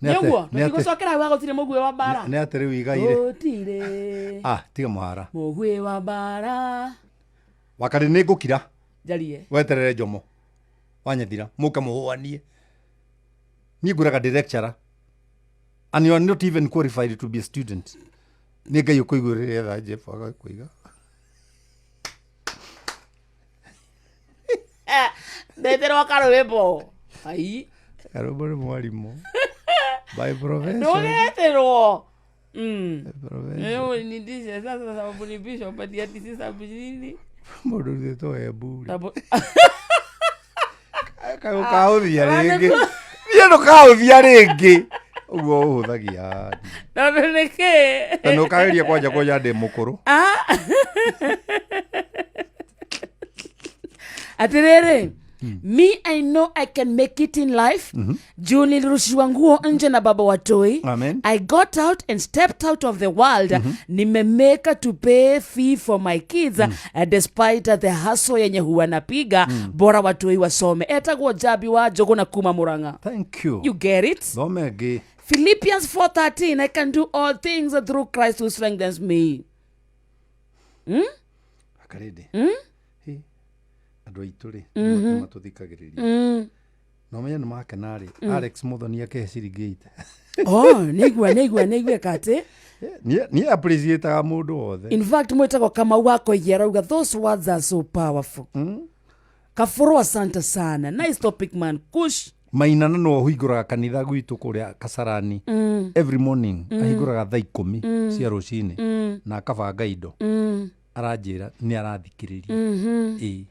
Nĩ atĩ- Nĩguo, nĩ atĩ- tũtigũcokera hau gũtirĩ mũguĩ wa mbara. nĩ atĩ rĩu igai rĩ. Gũtirĩ Ah, tiga mũhara. mũguĩ wa mbara. Wakarĩ nĩ ngũkira. Njarie. Weterere njomo. Wanyethira. Mũke mũhũanie. Niĩ ngwĩraga ndĩ lecturer. And you are not even qualified to be a student. Nĩ Ngai ũkũiguĩrĩire tha Jeff agakũiga. Ndeterwo karwĩmbo. Ai. Karũmbo nĩ mwarimũ. By profession. Ndũgeterwo. By profession. Leo nindishe sasa sababu ni bishop ati ati si sababu nini? Mũndũ ũrutĩtwo Embu rĩ. Sababu Kaĩ ũkahũthia rĩngĩ. Niĩ ndũkahũthia rĩngĩ. Ũguo ũhũthagia. Tondũ nĩkĩ? Ta nĩ ũkageria kwanja kwanja ndĩ mũkũrũ. Atiriri. Me, I know I can make it in life. Juu nilirushiwa nguo nje na baba watoi. Amen. I got out and stepped out of the world. Nimemeka to pay fee for my kids despite the hustle yenye huwa napiga bora watoi wasome. Etagwo Jabi wa Njũgũna kuma Murang'a. Thank you. You get it? Thome ĩngĩ. Philippians 4:13 I can do all things through Christ who strengthens me. Akarĩndĩ. Hĩ, andũ aitũ rĩ nĩ matũthikagĩrĩria. Na ũmenye nĩ makena rĩ Alex Muthoni akĩhe ciringi 80. Oh, nĩigua nĩigua nĩigua kati. Niĩ niĩ appreciate-aga mũndũ wothe. In fact mwĩtagwo Kamau wa Koigi arauga those words are so powerful. Kafuru asante sana. Nice topic man. Kush. Mainana no ũhingũraga kanitha gwitũ kũrĩa Kasarani every morning ahingũraga thaa ikũmi cia rũcinĩ na akabanga indo aranjĩra nĩ arathikĩrĩria ĩĩ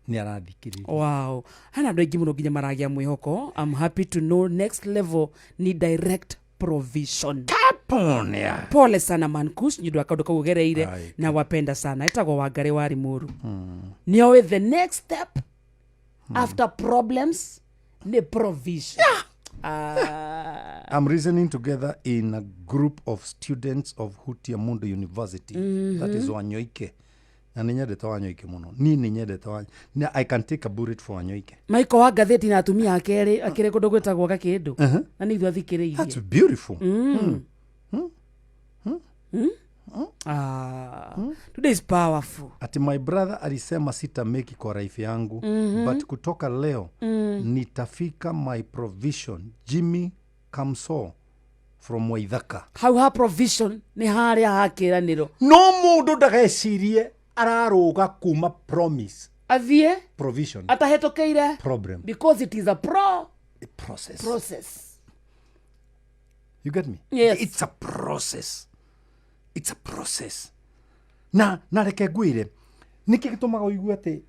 nĩ arathikĩrĩria. Wow. Hena andũ aingĩ mũno nginya maragĩa mwĩhoko. I'm happy to know next level ni direct provision. Kaponia. Pole sana man Kush nĩ ũndũ wa kaũndũ kau ũgereire Ai. na wapenda sana. Etagwo Wangarĩ wa Limuru. Nĩoĩ the next step after problems nĩ provision. Ah. I'm reasoning together in a group of students of Hutia Mundu University. That is Wanyoike. Na nĩ nyendete Wanyoike mũno. Niĩ nĩ nyendete Wanyoike. I can take a bullet for Wanyoike. Michael wa ngathĩti na atumia ake erĩ akĩrĩ kũndũ gwĩtagwo gakĩndũ na nĩ ithuĩ athikĩrĩirie. That's beautiful. Ah, today is powerful. Ati my brother alisema sitameki kwa life yangu but kutoka leo nitafika my provision. Jimmy Kamso from Waithaka. Hau ha provision nĩ harĩa ha kĩranĩro. No mũndũ ndagecirie ararũga kuma promise Athiĩ provision atahĩtũkĩire problem because it is a pro process. process. You get me? Yes. It's a process. It's a process. Na na reke ngwire nĩkĩ gĩtũmaga ũigue atĩ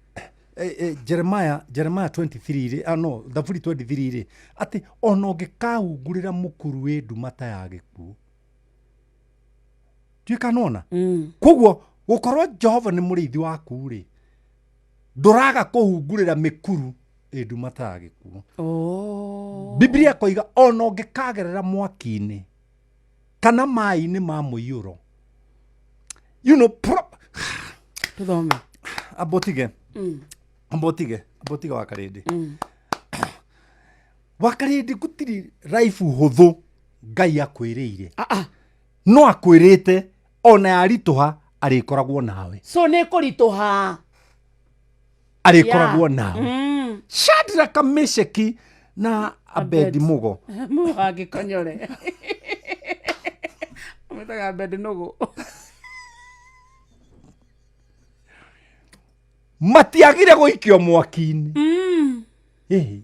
Jeremiah Jeremiah 23 rĩ ah no Thaburi 23 rĩ atĩ ona ũngĩkahungurĩra mũkuru wĩ nduma ta ya gĩkuũ tuĩka nona koguo gũkorwo Jehova nĩ mũrĩithi waku rĩ ndũraga kũhungurĩra mĩkuru ĩ nduma ta ya gĩkuũ Oh. Biblia koiga ona ũngĩkagerera mwaki-inĩ kana maĩ-inĩ ma mũiyũro you know pro Tũthome. amba ũtige amba ũtige amba ũtige wakarĩndĩ wakarĩndĩ gũtirĩ raibu hũthũ Ngai akwĩrĩire Ah ah. no akwĩrĩte ona yaritũha arĩkoragwo nawe So nĩ kũritũha. Arĩkoragwo nawe. Shadraka Mesheki na Abedi Mugo Mũhangĩkonyore. Ũmĩtaga bed nũgũ. Matiagire gũikio mwaki-inĩ. Ĩhĩ.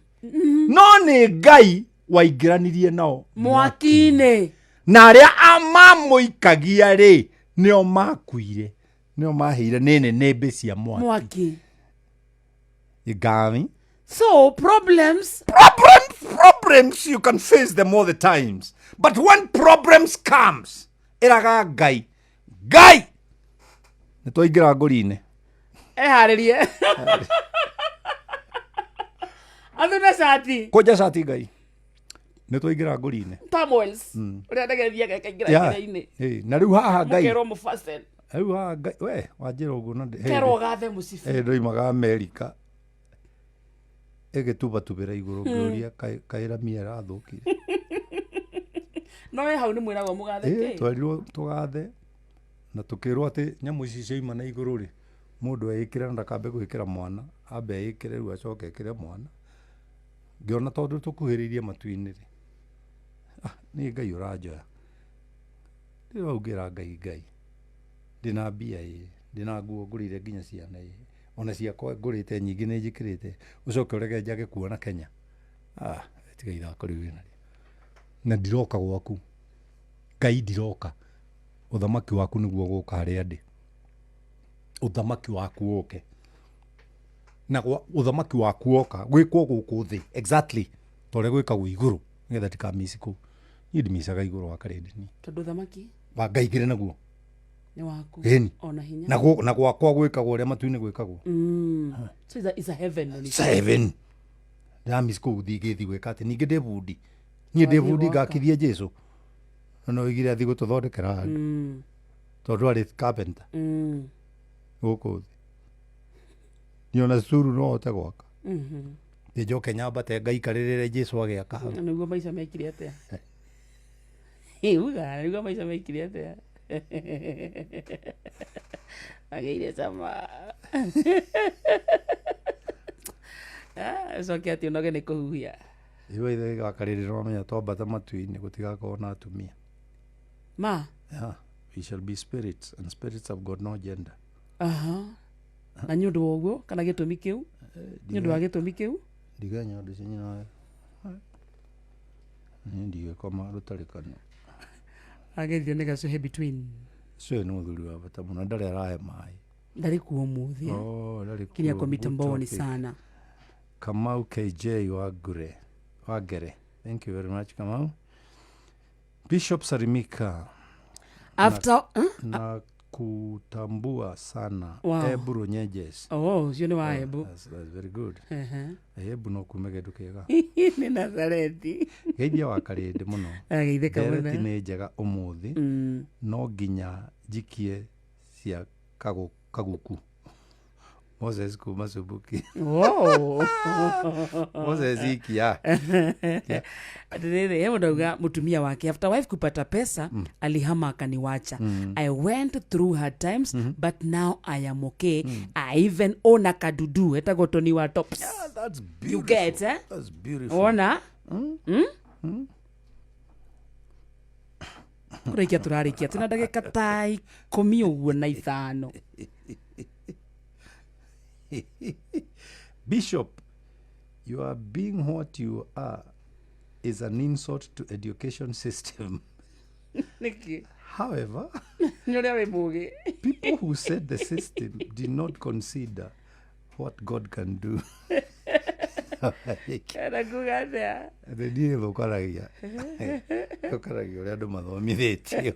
No nĩ Ngai waingĩranirie nao mwaki-inĩ. Na arĩa mamũikagia rĩ, nĩo makuire, nĩo mahĩire nĩ nĩnĩmbĩ cia mwaki. Mwaki. You got me? So problems. Problems, you can face them all the times, but when problems comes, ĩraga Ngai, Ngai nĩ twaingĩra ngũri-inĩ. Eharĩrie athuna cati. Kũnja cati, Ngai nĩ twaingĩra ngũri-inĩ. Samuels ũrĩa ndege thiaga ĩkaingĩra njĩra-inĩ. Ĩ, na rĩu haha Ngai Mũkerwo mũfasten. Rĩu haha Ngai we wanjĩra ũguo na Kerwo gathe mũcibi. Ndoimaga Amerika ĩgĩtubatubĩra igũrũ, ngĩũria kaĩra mia ĩrathũkire. No we hau nĩ mwĩragwo mũgathe kĩ? Twerirwo tũgathe na tũkĩrwo atĩ nyamũ ici cioima na igũrũ rĩ, mũndũ eĩkĩre na ndakambe gwĩkĩra mwana, ambe eĩkĩre rĩu acoke ekĩre mwana. Ngĩona tondũ tũkuhĩrĩirie matu-inĩ rĩ, ah, nĩ Ngai ũranjoya rĩu. Hau ngĩra Ngai, Ngai, ndĩna mbia ĩ, ndĩna nguo ngũrĩire nginya ciana ĩ, ona ciakwa ngũrĩte nyingĩ nĩ njĩkĩrĩte, ũcoke ũreke njage kuona Kenya? Ah, tiga ithako rĩu wĩnarĩo, na ndiroka gwaku Ngai, ndiroka. Ũthamaki waku nĩguo gũka harĩa ndĩ, ũthamaki waku ũke na ũthamaki waku woka gwĩkwo gũkũ thĩ exactly ta ũrĩa gwĩkagwo igũrũ, nĩgetha ndikamisi kũu. Niĩ ndimicaga igũrũ wa karĩndĩ niĩ. Tondũ thamaki wa Ngai ngĩrĩ naguo. Nĩ waku. Ĩni. Ona hinya. Na gwakwa gwĩkagwo ũrĩa matu-inĩ gwĩkagwo. So it's a heaven on its Seven ndamisi kũu thingĩthi gwĩka atĩ ningĩ ndĩ bundi niĩ, ndĩ Wathiĩ bundi. gwaka. Ngakithie Jesu na no oigire athi gũtũthondekera handũ tondũ arĩ carpenter gũkũ thĩ. Niĩ ona cukuru no hote gwaka, njoke nyambate ngaikarĩrĩre Jesu agĩaka hau. Na nĩguo maica mekire atĩa? Uga nĩguo maica mekire atĩa? Agĩire cama. Ah, ũcoke atĩ ũnoge nĩ kũhuhia. Iwe ithe gakarĩrĩ wamenya twambata matu-inĩ gũtigakorwo na atumia. Ma. Yeah. We shall be spirits, and spirits have got no gender. Aha, na nĩ ũndũ wa ũguo kana gĩtũmi kĩu, nĩ ũndũ wa gĩtũmi kĩu. Ndiga nyondo cia nyina, niĩ ndigĩkoma rũtarĩ kanua. Ageithio nĩ gacuhe between. Ũcio nĩ mũthuri wa bata mũno, ndarĩ arahe maĩ. Ndarĩ kuo mũthĩ. Oh, ndarĩ kinya kuo. kwa Good mitamboni topic. sana. Kamau KJ wa Gure wa Ngere, thank you very much, Kamau. Bishop Sarimika. After, huh? Na kutambua sana. Ebu Runyeges. Oh, ũcio nĩ wa Embu. That's very good. Ehe. Ebu no kume kĩndũ kĩega. Nĩ Nazareti. Geithia wa karĩndĩ mũno. Ageithĩka Ndereti mũno. nĩ njega ũmũthĩ. No nginya njikie cia kaguku. Moses kuma Subuki. Oh. Moses ikia. Atĩrĩrĩ, he mũndũ auga mũtumia wake after wife kupata pesa alihama akaniwacha. I went through hard times, but now I am okay. I even own a kadudu etagwo Tony wa Tops. That's beautiful. You get, eh? That's beautiful. Wona kũrĩkia tũrarĩkia twĩna ndagĩka ta 15 ũguo na 5. Bishop, you are being what you are is an insult to education system. Nĩkĩ? However, Nĩ ũrĩa wĩ mũgĩ. people who said the system did not consider what God can do. Kana kuga atĩa? Atĩ niĩ thũkanagia thũkanagia ũrĩa andũ mathomithĩtio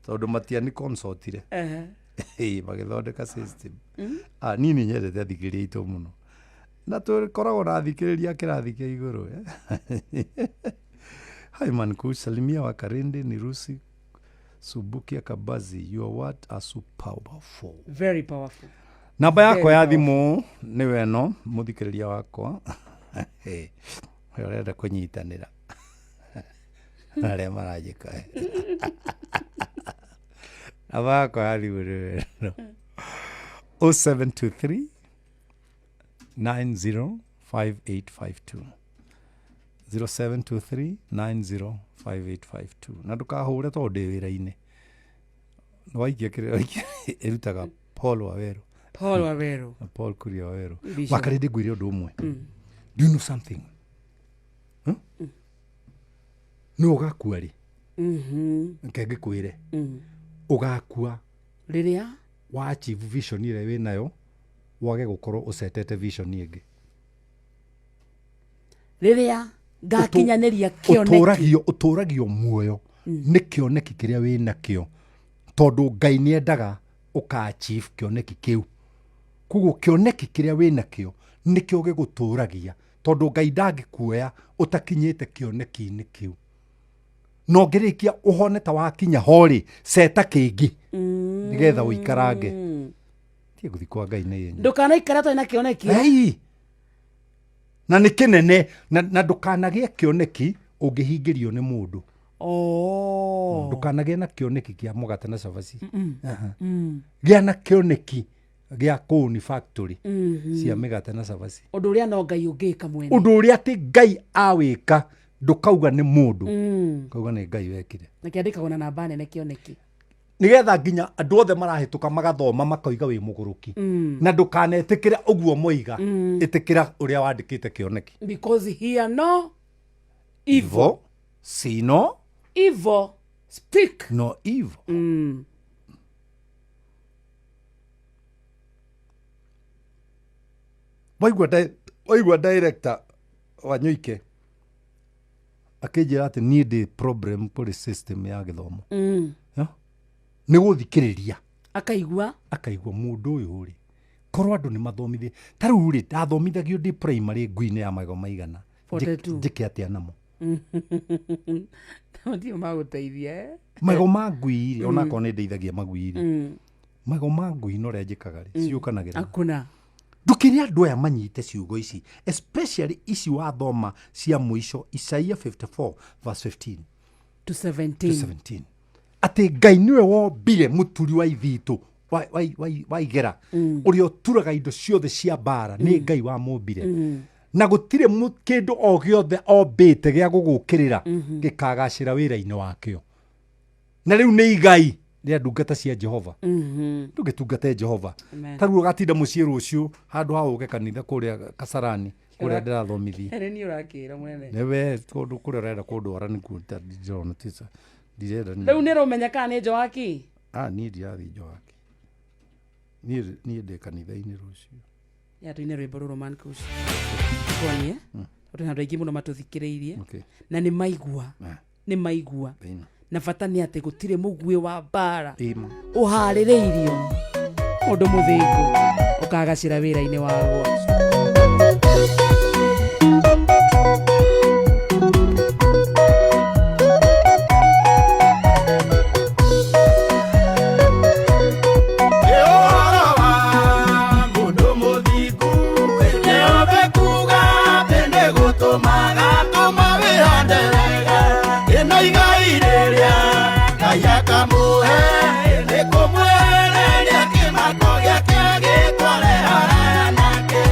tondũ matiani consultire. Ĩĩ, magĩthondeka system. Ah, niĩ nĩ nyendete athikĩrĩria aitũ mũno na tũkoragwo na athikĩrĩria a kĩrathi kĩa igũrũ, eh. Hi Manku, salimia wa Karindi ni Rusi Subukia Kabazi. Your word are so powerful. Very powerful. Namba yakwa Very ya thimũ nĩwe ĩno, mũthikĩrĩria wakwa ũrĩa ũrenda kũnyitanĩra na arĩa maranjĩka, namba yakwa ya thimũ nĩwe ĩno, 0723 905852. 0723 905852. Na ndũkahũre tondũ ndĩ wĩra-inĩ. Waikia kĩrĩa waikia ĩrutaga Paul Waweru. Paul Waweru. Na Paul Kuria Waweru. Bishop. Wakarĩndĩ ngwĩre ũndũ ũmwe. Do you know something? Huh? Nĩ ũgakua rĩ? Reke ngĩkwĩre. Ũgakua Rĩrĩa wa achieve vision ĩrĩa wĩ nayo wage gũkorwo ũcetete vision ĩngĩ. Rĩrĩa ngakinyanĩria kĩoneki. Ũtũragio muoyo nĩ kĩoneki kĩrĩa wĩ nakĩo tondũ Ngai nĩ endaga ũka achieve kĩoneki kĩu. Koguo kĩoneki kĩrĩa wĩ nakĩo nĩkĩo gĩgũtũragia tondũ Ngai ndangĩkuoya ũtakinyĩte kĩoneki-inĩ kĩu. Na ũngĩrĩkia ũhone ta wakinya ho rĩ, ceta kĩngĩ nĩgetha ũikarange. Tiĩ gũthiĩ kwa Ngai nĩ yenyu. Ndũkanaikare ũtarĩ na kĩoneki. Ei! Na nĩ kĩnene na ndũkanagĩe kĩoneki ũngĩhingĩrio nĩ mũndũ. Oh. Ndũkanagĩe na kĩoneki kĩa mũgate na cabaci. Aha. Gĩa na kĩoneki gĩa kũũni factory cia mĩgate na cabaci. Ũndũ ũrĩa no Ngai ũngĩka mwene. Ũndũ ũrĩa atĩ Ngai awĩka ndũkauga nĩ mũndũ, kauga nĩ Ngai wekire. Na kĩandĩkagwo na namba nene kĩoneki. Nĩgetha nginya andũ othe marahĩtũka magathoma makoiga wĩ mũgũrũki. Na ndũkanetĩkĩre ũguo moiga, ĩtĩkĩra ũrĩa wandĩkĩte kĩoneki. Because here no evil. Evil, see no Evil speak. No evil. Waigua director Wanyoike akĩnjĩra atĩ niĩ ndĩ problem kũrĩ system ya gĩthomo. Yeah? Nĩ gũthikĩrĩria. Akaigua. Akaigua mũndũ ũyũ rĩ, korwo andũ nĩ mathomithie. Ta rĩu rĩ, ndathomithagio ndĩ primary ngui-inĩ ya magego maigana. 42. Njĩke atĩa namo? Matirĩ magũteithia, eh? Magego ma ngui rĩ, onakorwo nĩ ndeithagia magui rĩ, magego ma ngui na ũrĩa njĩkaga rĩ, ciũkanagĩra. Hakuna. Ndũkĩre andũ aya manyite ciugo ici, especially ici wathoma cia mũico, Isaia 54 verse 15 to 17. To 17. Atĩ Ngai nĩwe wombire mũturi wa ithitũ wa igera ũrĩa ũturaga indo ciothe cia mbara, nĩ Ngai wamũmbire. Na gũtirĩ kĩndũ o gĩothe ombĩte gĩa gũgũkĩrĩra gĩkagacĩra wĩra-inĩ wakĩo. Na rĩu nĩ igai rĩa ndungata cia Jehova. Ndũngĩtungate Jehova. Amen. Ta rĩu ũgatinda mũciĩ rũciũ handũ ha ũke kanitha kũrĩa Kasarani kũrĩa ndĩrathomithia. Nĩ niĩ ũrakĩra mũnene. Nĩwe kũndũ kũrĩa ũrenda kũndwara nĩkuo ndĩrona tisa. Ndirenda niĩ. Rĩu nĩ ũrũmenya kana nĩ Njoaki? Ah, niĩ ndirathiĩ Njoaki. Niĩ ndĩ kanitha-inĩ rũciũ. Ya tuine rwĩmbo rũrũ man kush. Tuonie. Tondũ andũ aingĩ mũno matũthikĩrĩirie. Okay. Na nĩ maigua. Nĩ maigua. Thĩna. Na bata nĩ atĩ gũtirĩ mũguĩ wa mbara. Ĩma. Ũharĩrĩirio ũndũ mũthingu ũkagacĩra wĩra-inĩ waguo. Ngai akamũhe nĩ kũmwehereria kĩmako gĩake gĩtware haraya nake.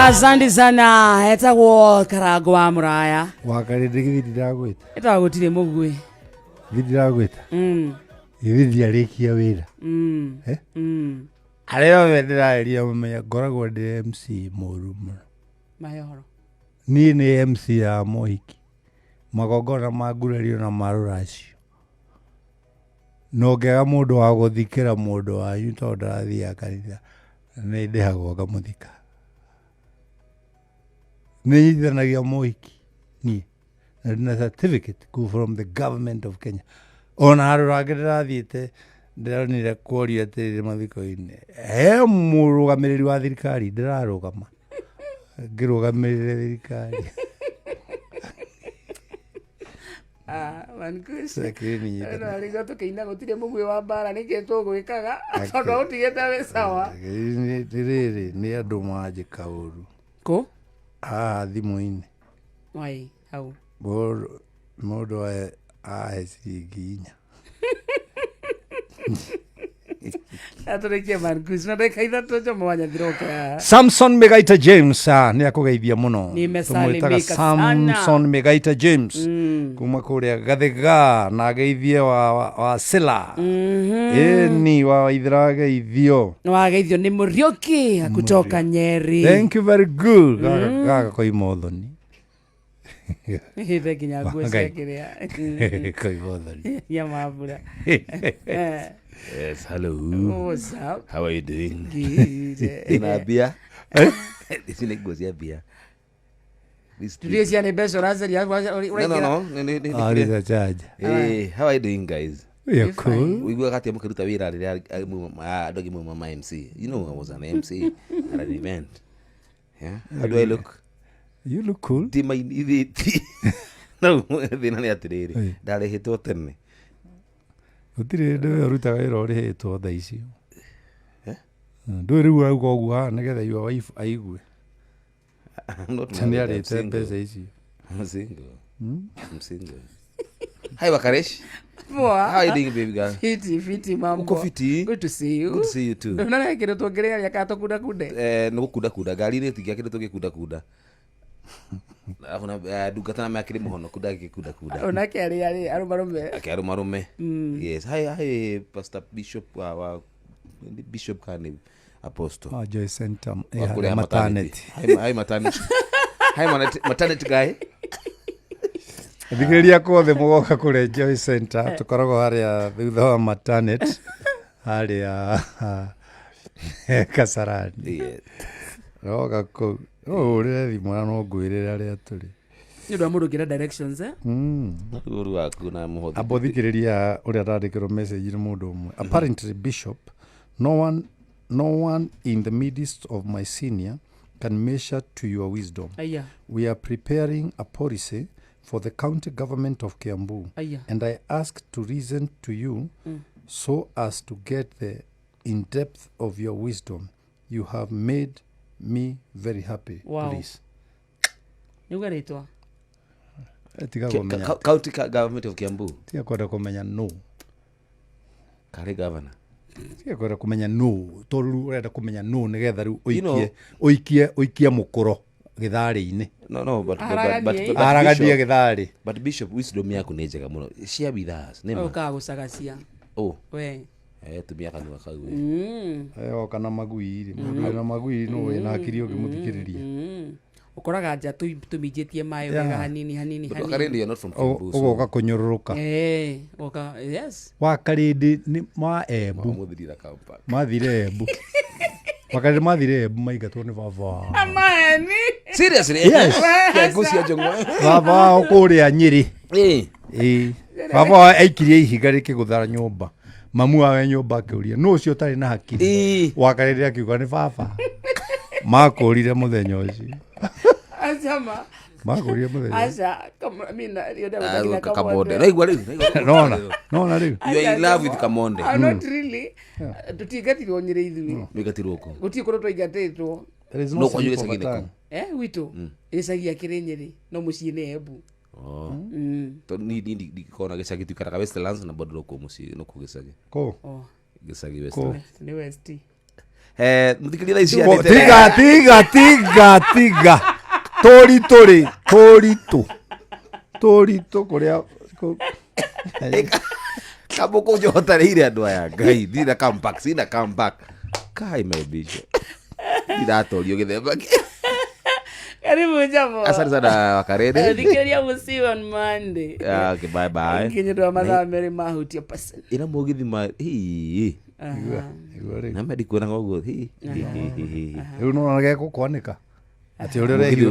Asante sana. Etagwo Karango wa Muraya. Wakarä ndä gä ndiragwä ta. Etagwo gũtirĩ mũguĩ. Ndiragwä ta. Githĩ ndiarĩkia wĩra. Eh? Arĩa othe ndĩraria mamenya ngoragwo ndĩ MC mũru mũno. Mahe ũhoro. Niĩ nĩ MC ya mohiki, magongona ma ngurario na ma rũracio. Na ũngĩaga mũndũ wa gũthikĩra mũndũ wanyu tondũ ndarathiaga kanitha, nĩ ndĩhagwo ngamũthika. Nĩ nyitithanagia mohiki niĩ na ndĩna certificate go from the government of Kenya. Ona handũ hangĩ ndĩrathiĩte ndĩronire kworio atĩrĩrĩ mathiko-inĩ, he mũrũgamĩrĩri wa thirikari, ndĩrarũgama ngĩrũgamĩrĩre thirikari. Ah, Mankush. Lakini nyitana. No, rĩu tũkĩina gũtirĩ mũguĩ wa mbara nĩkĩ tũgwĩkaga tondũ ũtigĩte wĩ sawa. Rĩrĩ nĩ andũ manjĩka ũru. Kũ? Haha thimũ-inĩ. Wai, hau. Mũndũ ahe ciringi 4. Atũrĩkie Mankush na ndagĩka 3 Jomo wa Nyathiroke haha. Samson Megaita James nĩ akũgeithia mũno. Nimesalimika Tũmwĩtaga sana. Samson Megaita James kuma kũrĩa Gathiga na ageithie wa Sila. Ĩni wa Waithera ageithio. Nĩwageithio nĩ Mũriũki kutoka Nyeri. Thank you very good. Gaka koima ũthoni. Hĩte nginya nguo cia Ngai. kĩrĩa Koima ũthoni. ya mambura. Yes, hello. What's up? How are you doing? Good. Ina bia. Ici nĩ nguo cia bia. Turie cia nĩ mbeca ũracaria. No, no, no. Ariza charge. Hey, how are you doing, guys? We are cool. Uiguaga atĩa mũkĩruta wĩra rĩrĩa andũ angĩ mauma ma MC? You know I was an MC at an event. Yeah. How do I look? You look cool. Ti mainithĩtie. No, thĩna nĩ atĩrĩrĩ, ndarĩhĩtwo tene. Gũtirĩ hĩndĩ we ũrutaga wĩra ũrĩhĩtwo thaa icio. Ndũĩ rĩu ũrauga ũguo haha nĩgetha your wife aigue. I'm not Nĩ married, I'm arĩte single. mbeca icio. I'm single. I'm single. Hi, Wakaresh. Poa. How are you doing, baby girl? Fiti, fiti mambo. Uko fiti? Good to see you. Good to see you too. Ndona kĩndũ tũngĩrĩa kana tũkundakunde. Nĩ gũkundakunda ngari-inĩ tingia kĩndũ tũngĩkundakunda. Alafu na ndungata na akĩrĩ mũhonoku ndangĩkundakunda. Onake arĩa arĩ arũmarũme. Akĩarũmarũme. Yes. Hi, hi, Pastor Bishop wa Bishop kana Apostle. Ah, Joy Center. Wa kũrĩa maternity. Hi, hi maternity. Hi maternity guy. Thikĩrĩria kuothe mũgoka kũrĩa Joy Center tũkoragwo harĩa thutha wa maternity harĩa Kasarani. Yes. Roka kũu no ũhũrĩre thimũ na no ngwĩrĩre harĩa tũrĩ. Nĩ ũndũ wa mũndũ ũngĩra directions eh? Ũru waku na mũhothi. Amba ũthikĩrĩria ũrĩa ndandĩkĩrwo message nĩ mũndũ ũmwe. Apparently Bishop, no one in the midst of my senior can measure to your wisdom. Aya. We are preparing a policy for the county government of Kiambu. Aya. And I ask to listen to you so as to get the in-depth of your wisdom. You have made me very happy. Wow. Please. Nĩ uga rĩtwa. Tiga kũmenya. County government of Kiambu. Tiga kwenda kũmenya no. Karĩ governor. Tiga kwenda kũmenya no. Tondũ rĩu ũrenda kũmenya no nĩgetha rĩu You know- ũikie mũkũro gĩtharĩ-inĩ. No, but Araganie. but Araganie Bishop, gĩtharĩ. but Bishop, wisdom yaku nĩ njega mũno. Share with us. Nĩ ma. Ũkaga gũcagacia. Oh, We. tumia kanua kau. Oka na magui rĩ. Mũndũ wĩna magui no wĩna hakiri ũngĩmũthikĩrĩria. Ũkoraga nja tũminjĩtie maĩ wega hanini hanini But hanini. Wakarindi, you're not from Kiambu. So Ũgoka kũnyũrũrũka. Oka, yes. Wakarĩndĩ nĩ ma Embu. Mũthirira Kampala. Mathire Embu. Wakarĩndĩ mathire Embu maingatwo nĩ baba wao. Amaeni. Seriously? Yes. Kiambu cia njong'o. Baba wao kũrĩa Nyĩrĩ. Eh. Ĩĩ. Baba wao aikirie ihiga rĩkĩgũtha nyũmba. Mamu wawe nyũmba akĩũria nũ ũcio ũtarĩ na hakiri. Ĩĩ. Wakarĩndĩ akiuga nĩ baba. Makũrire mũthenya ũcio. Acama. Makũrire mũthenya ũcio. Aca. Mina, nginya Kamonde. Naigua rĩu. Nona. Nona rĩu. You are in love with Kamonde. Ah, not really. Tũtiingatirwo Nyĩrĩ ithuĩ. Mũingatirwo kũ? Gũtirĩ kũndũ twaingatĩtwo. There is No no kwanyu sleep gĩcagi over nĩkũ? time. Gwitũ. Gĩcagi akĩrĩ Nyĩrĩ no mũciĩ nĩ Embu. Oh. Tondũ niĩ ndikoragwo na gĩcagi tuikaraga Westlands na bado no kũu mũciĩ no kũu gĩcagi. Kũ? Oh. Gĩcagi West. Kũ? Nĩ West. Eh, mũthikĩrĩria thaa ici Ko- cianĩte- tiga tiga tiga tiga tũritũ rĩ tũritũ tũritũ kũrĩa Kamũkũ njohotanĩire andũ aya ngai ndirĩ na comeback sina comeback kai my bitch ndiratorio gĩthemba kĩ Karibu Njabo. Asante sana wakarede. Thikĩrĩria we'll see you on Monday. Ah, okay, bye bye. Nginya wa mathaa merĩ mahutia person. Ĩna mũgithi ma hii Igua rĩu. na mendikuonaga ũguo hii hii hii hii. Rĩu nona gegũkwanĩka atĩ ũrĩa Mũgithi ũrehiũra.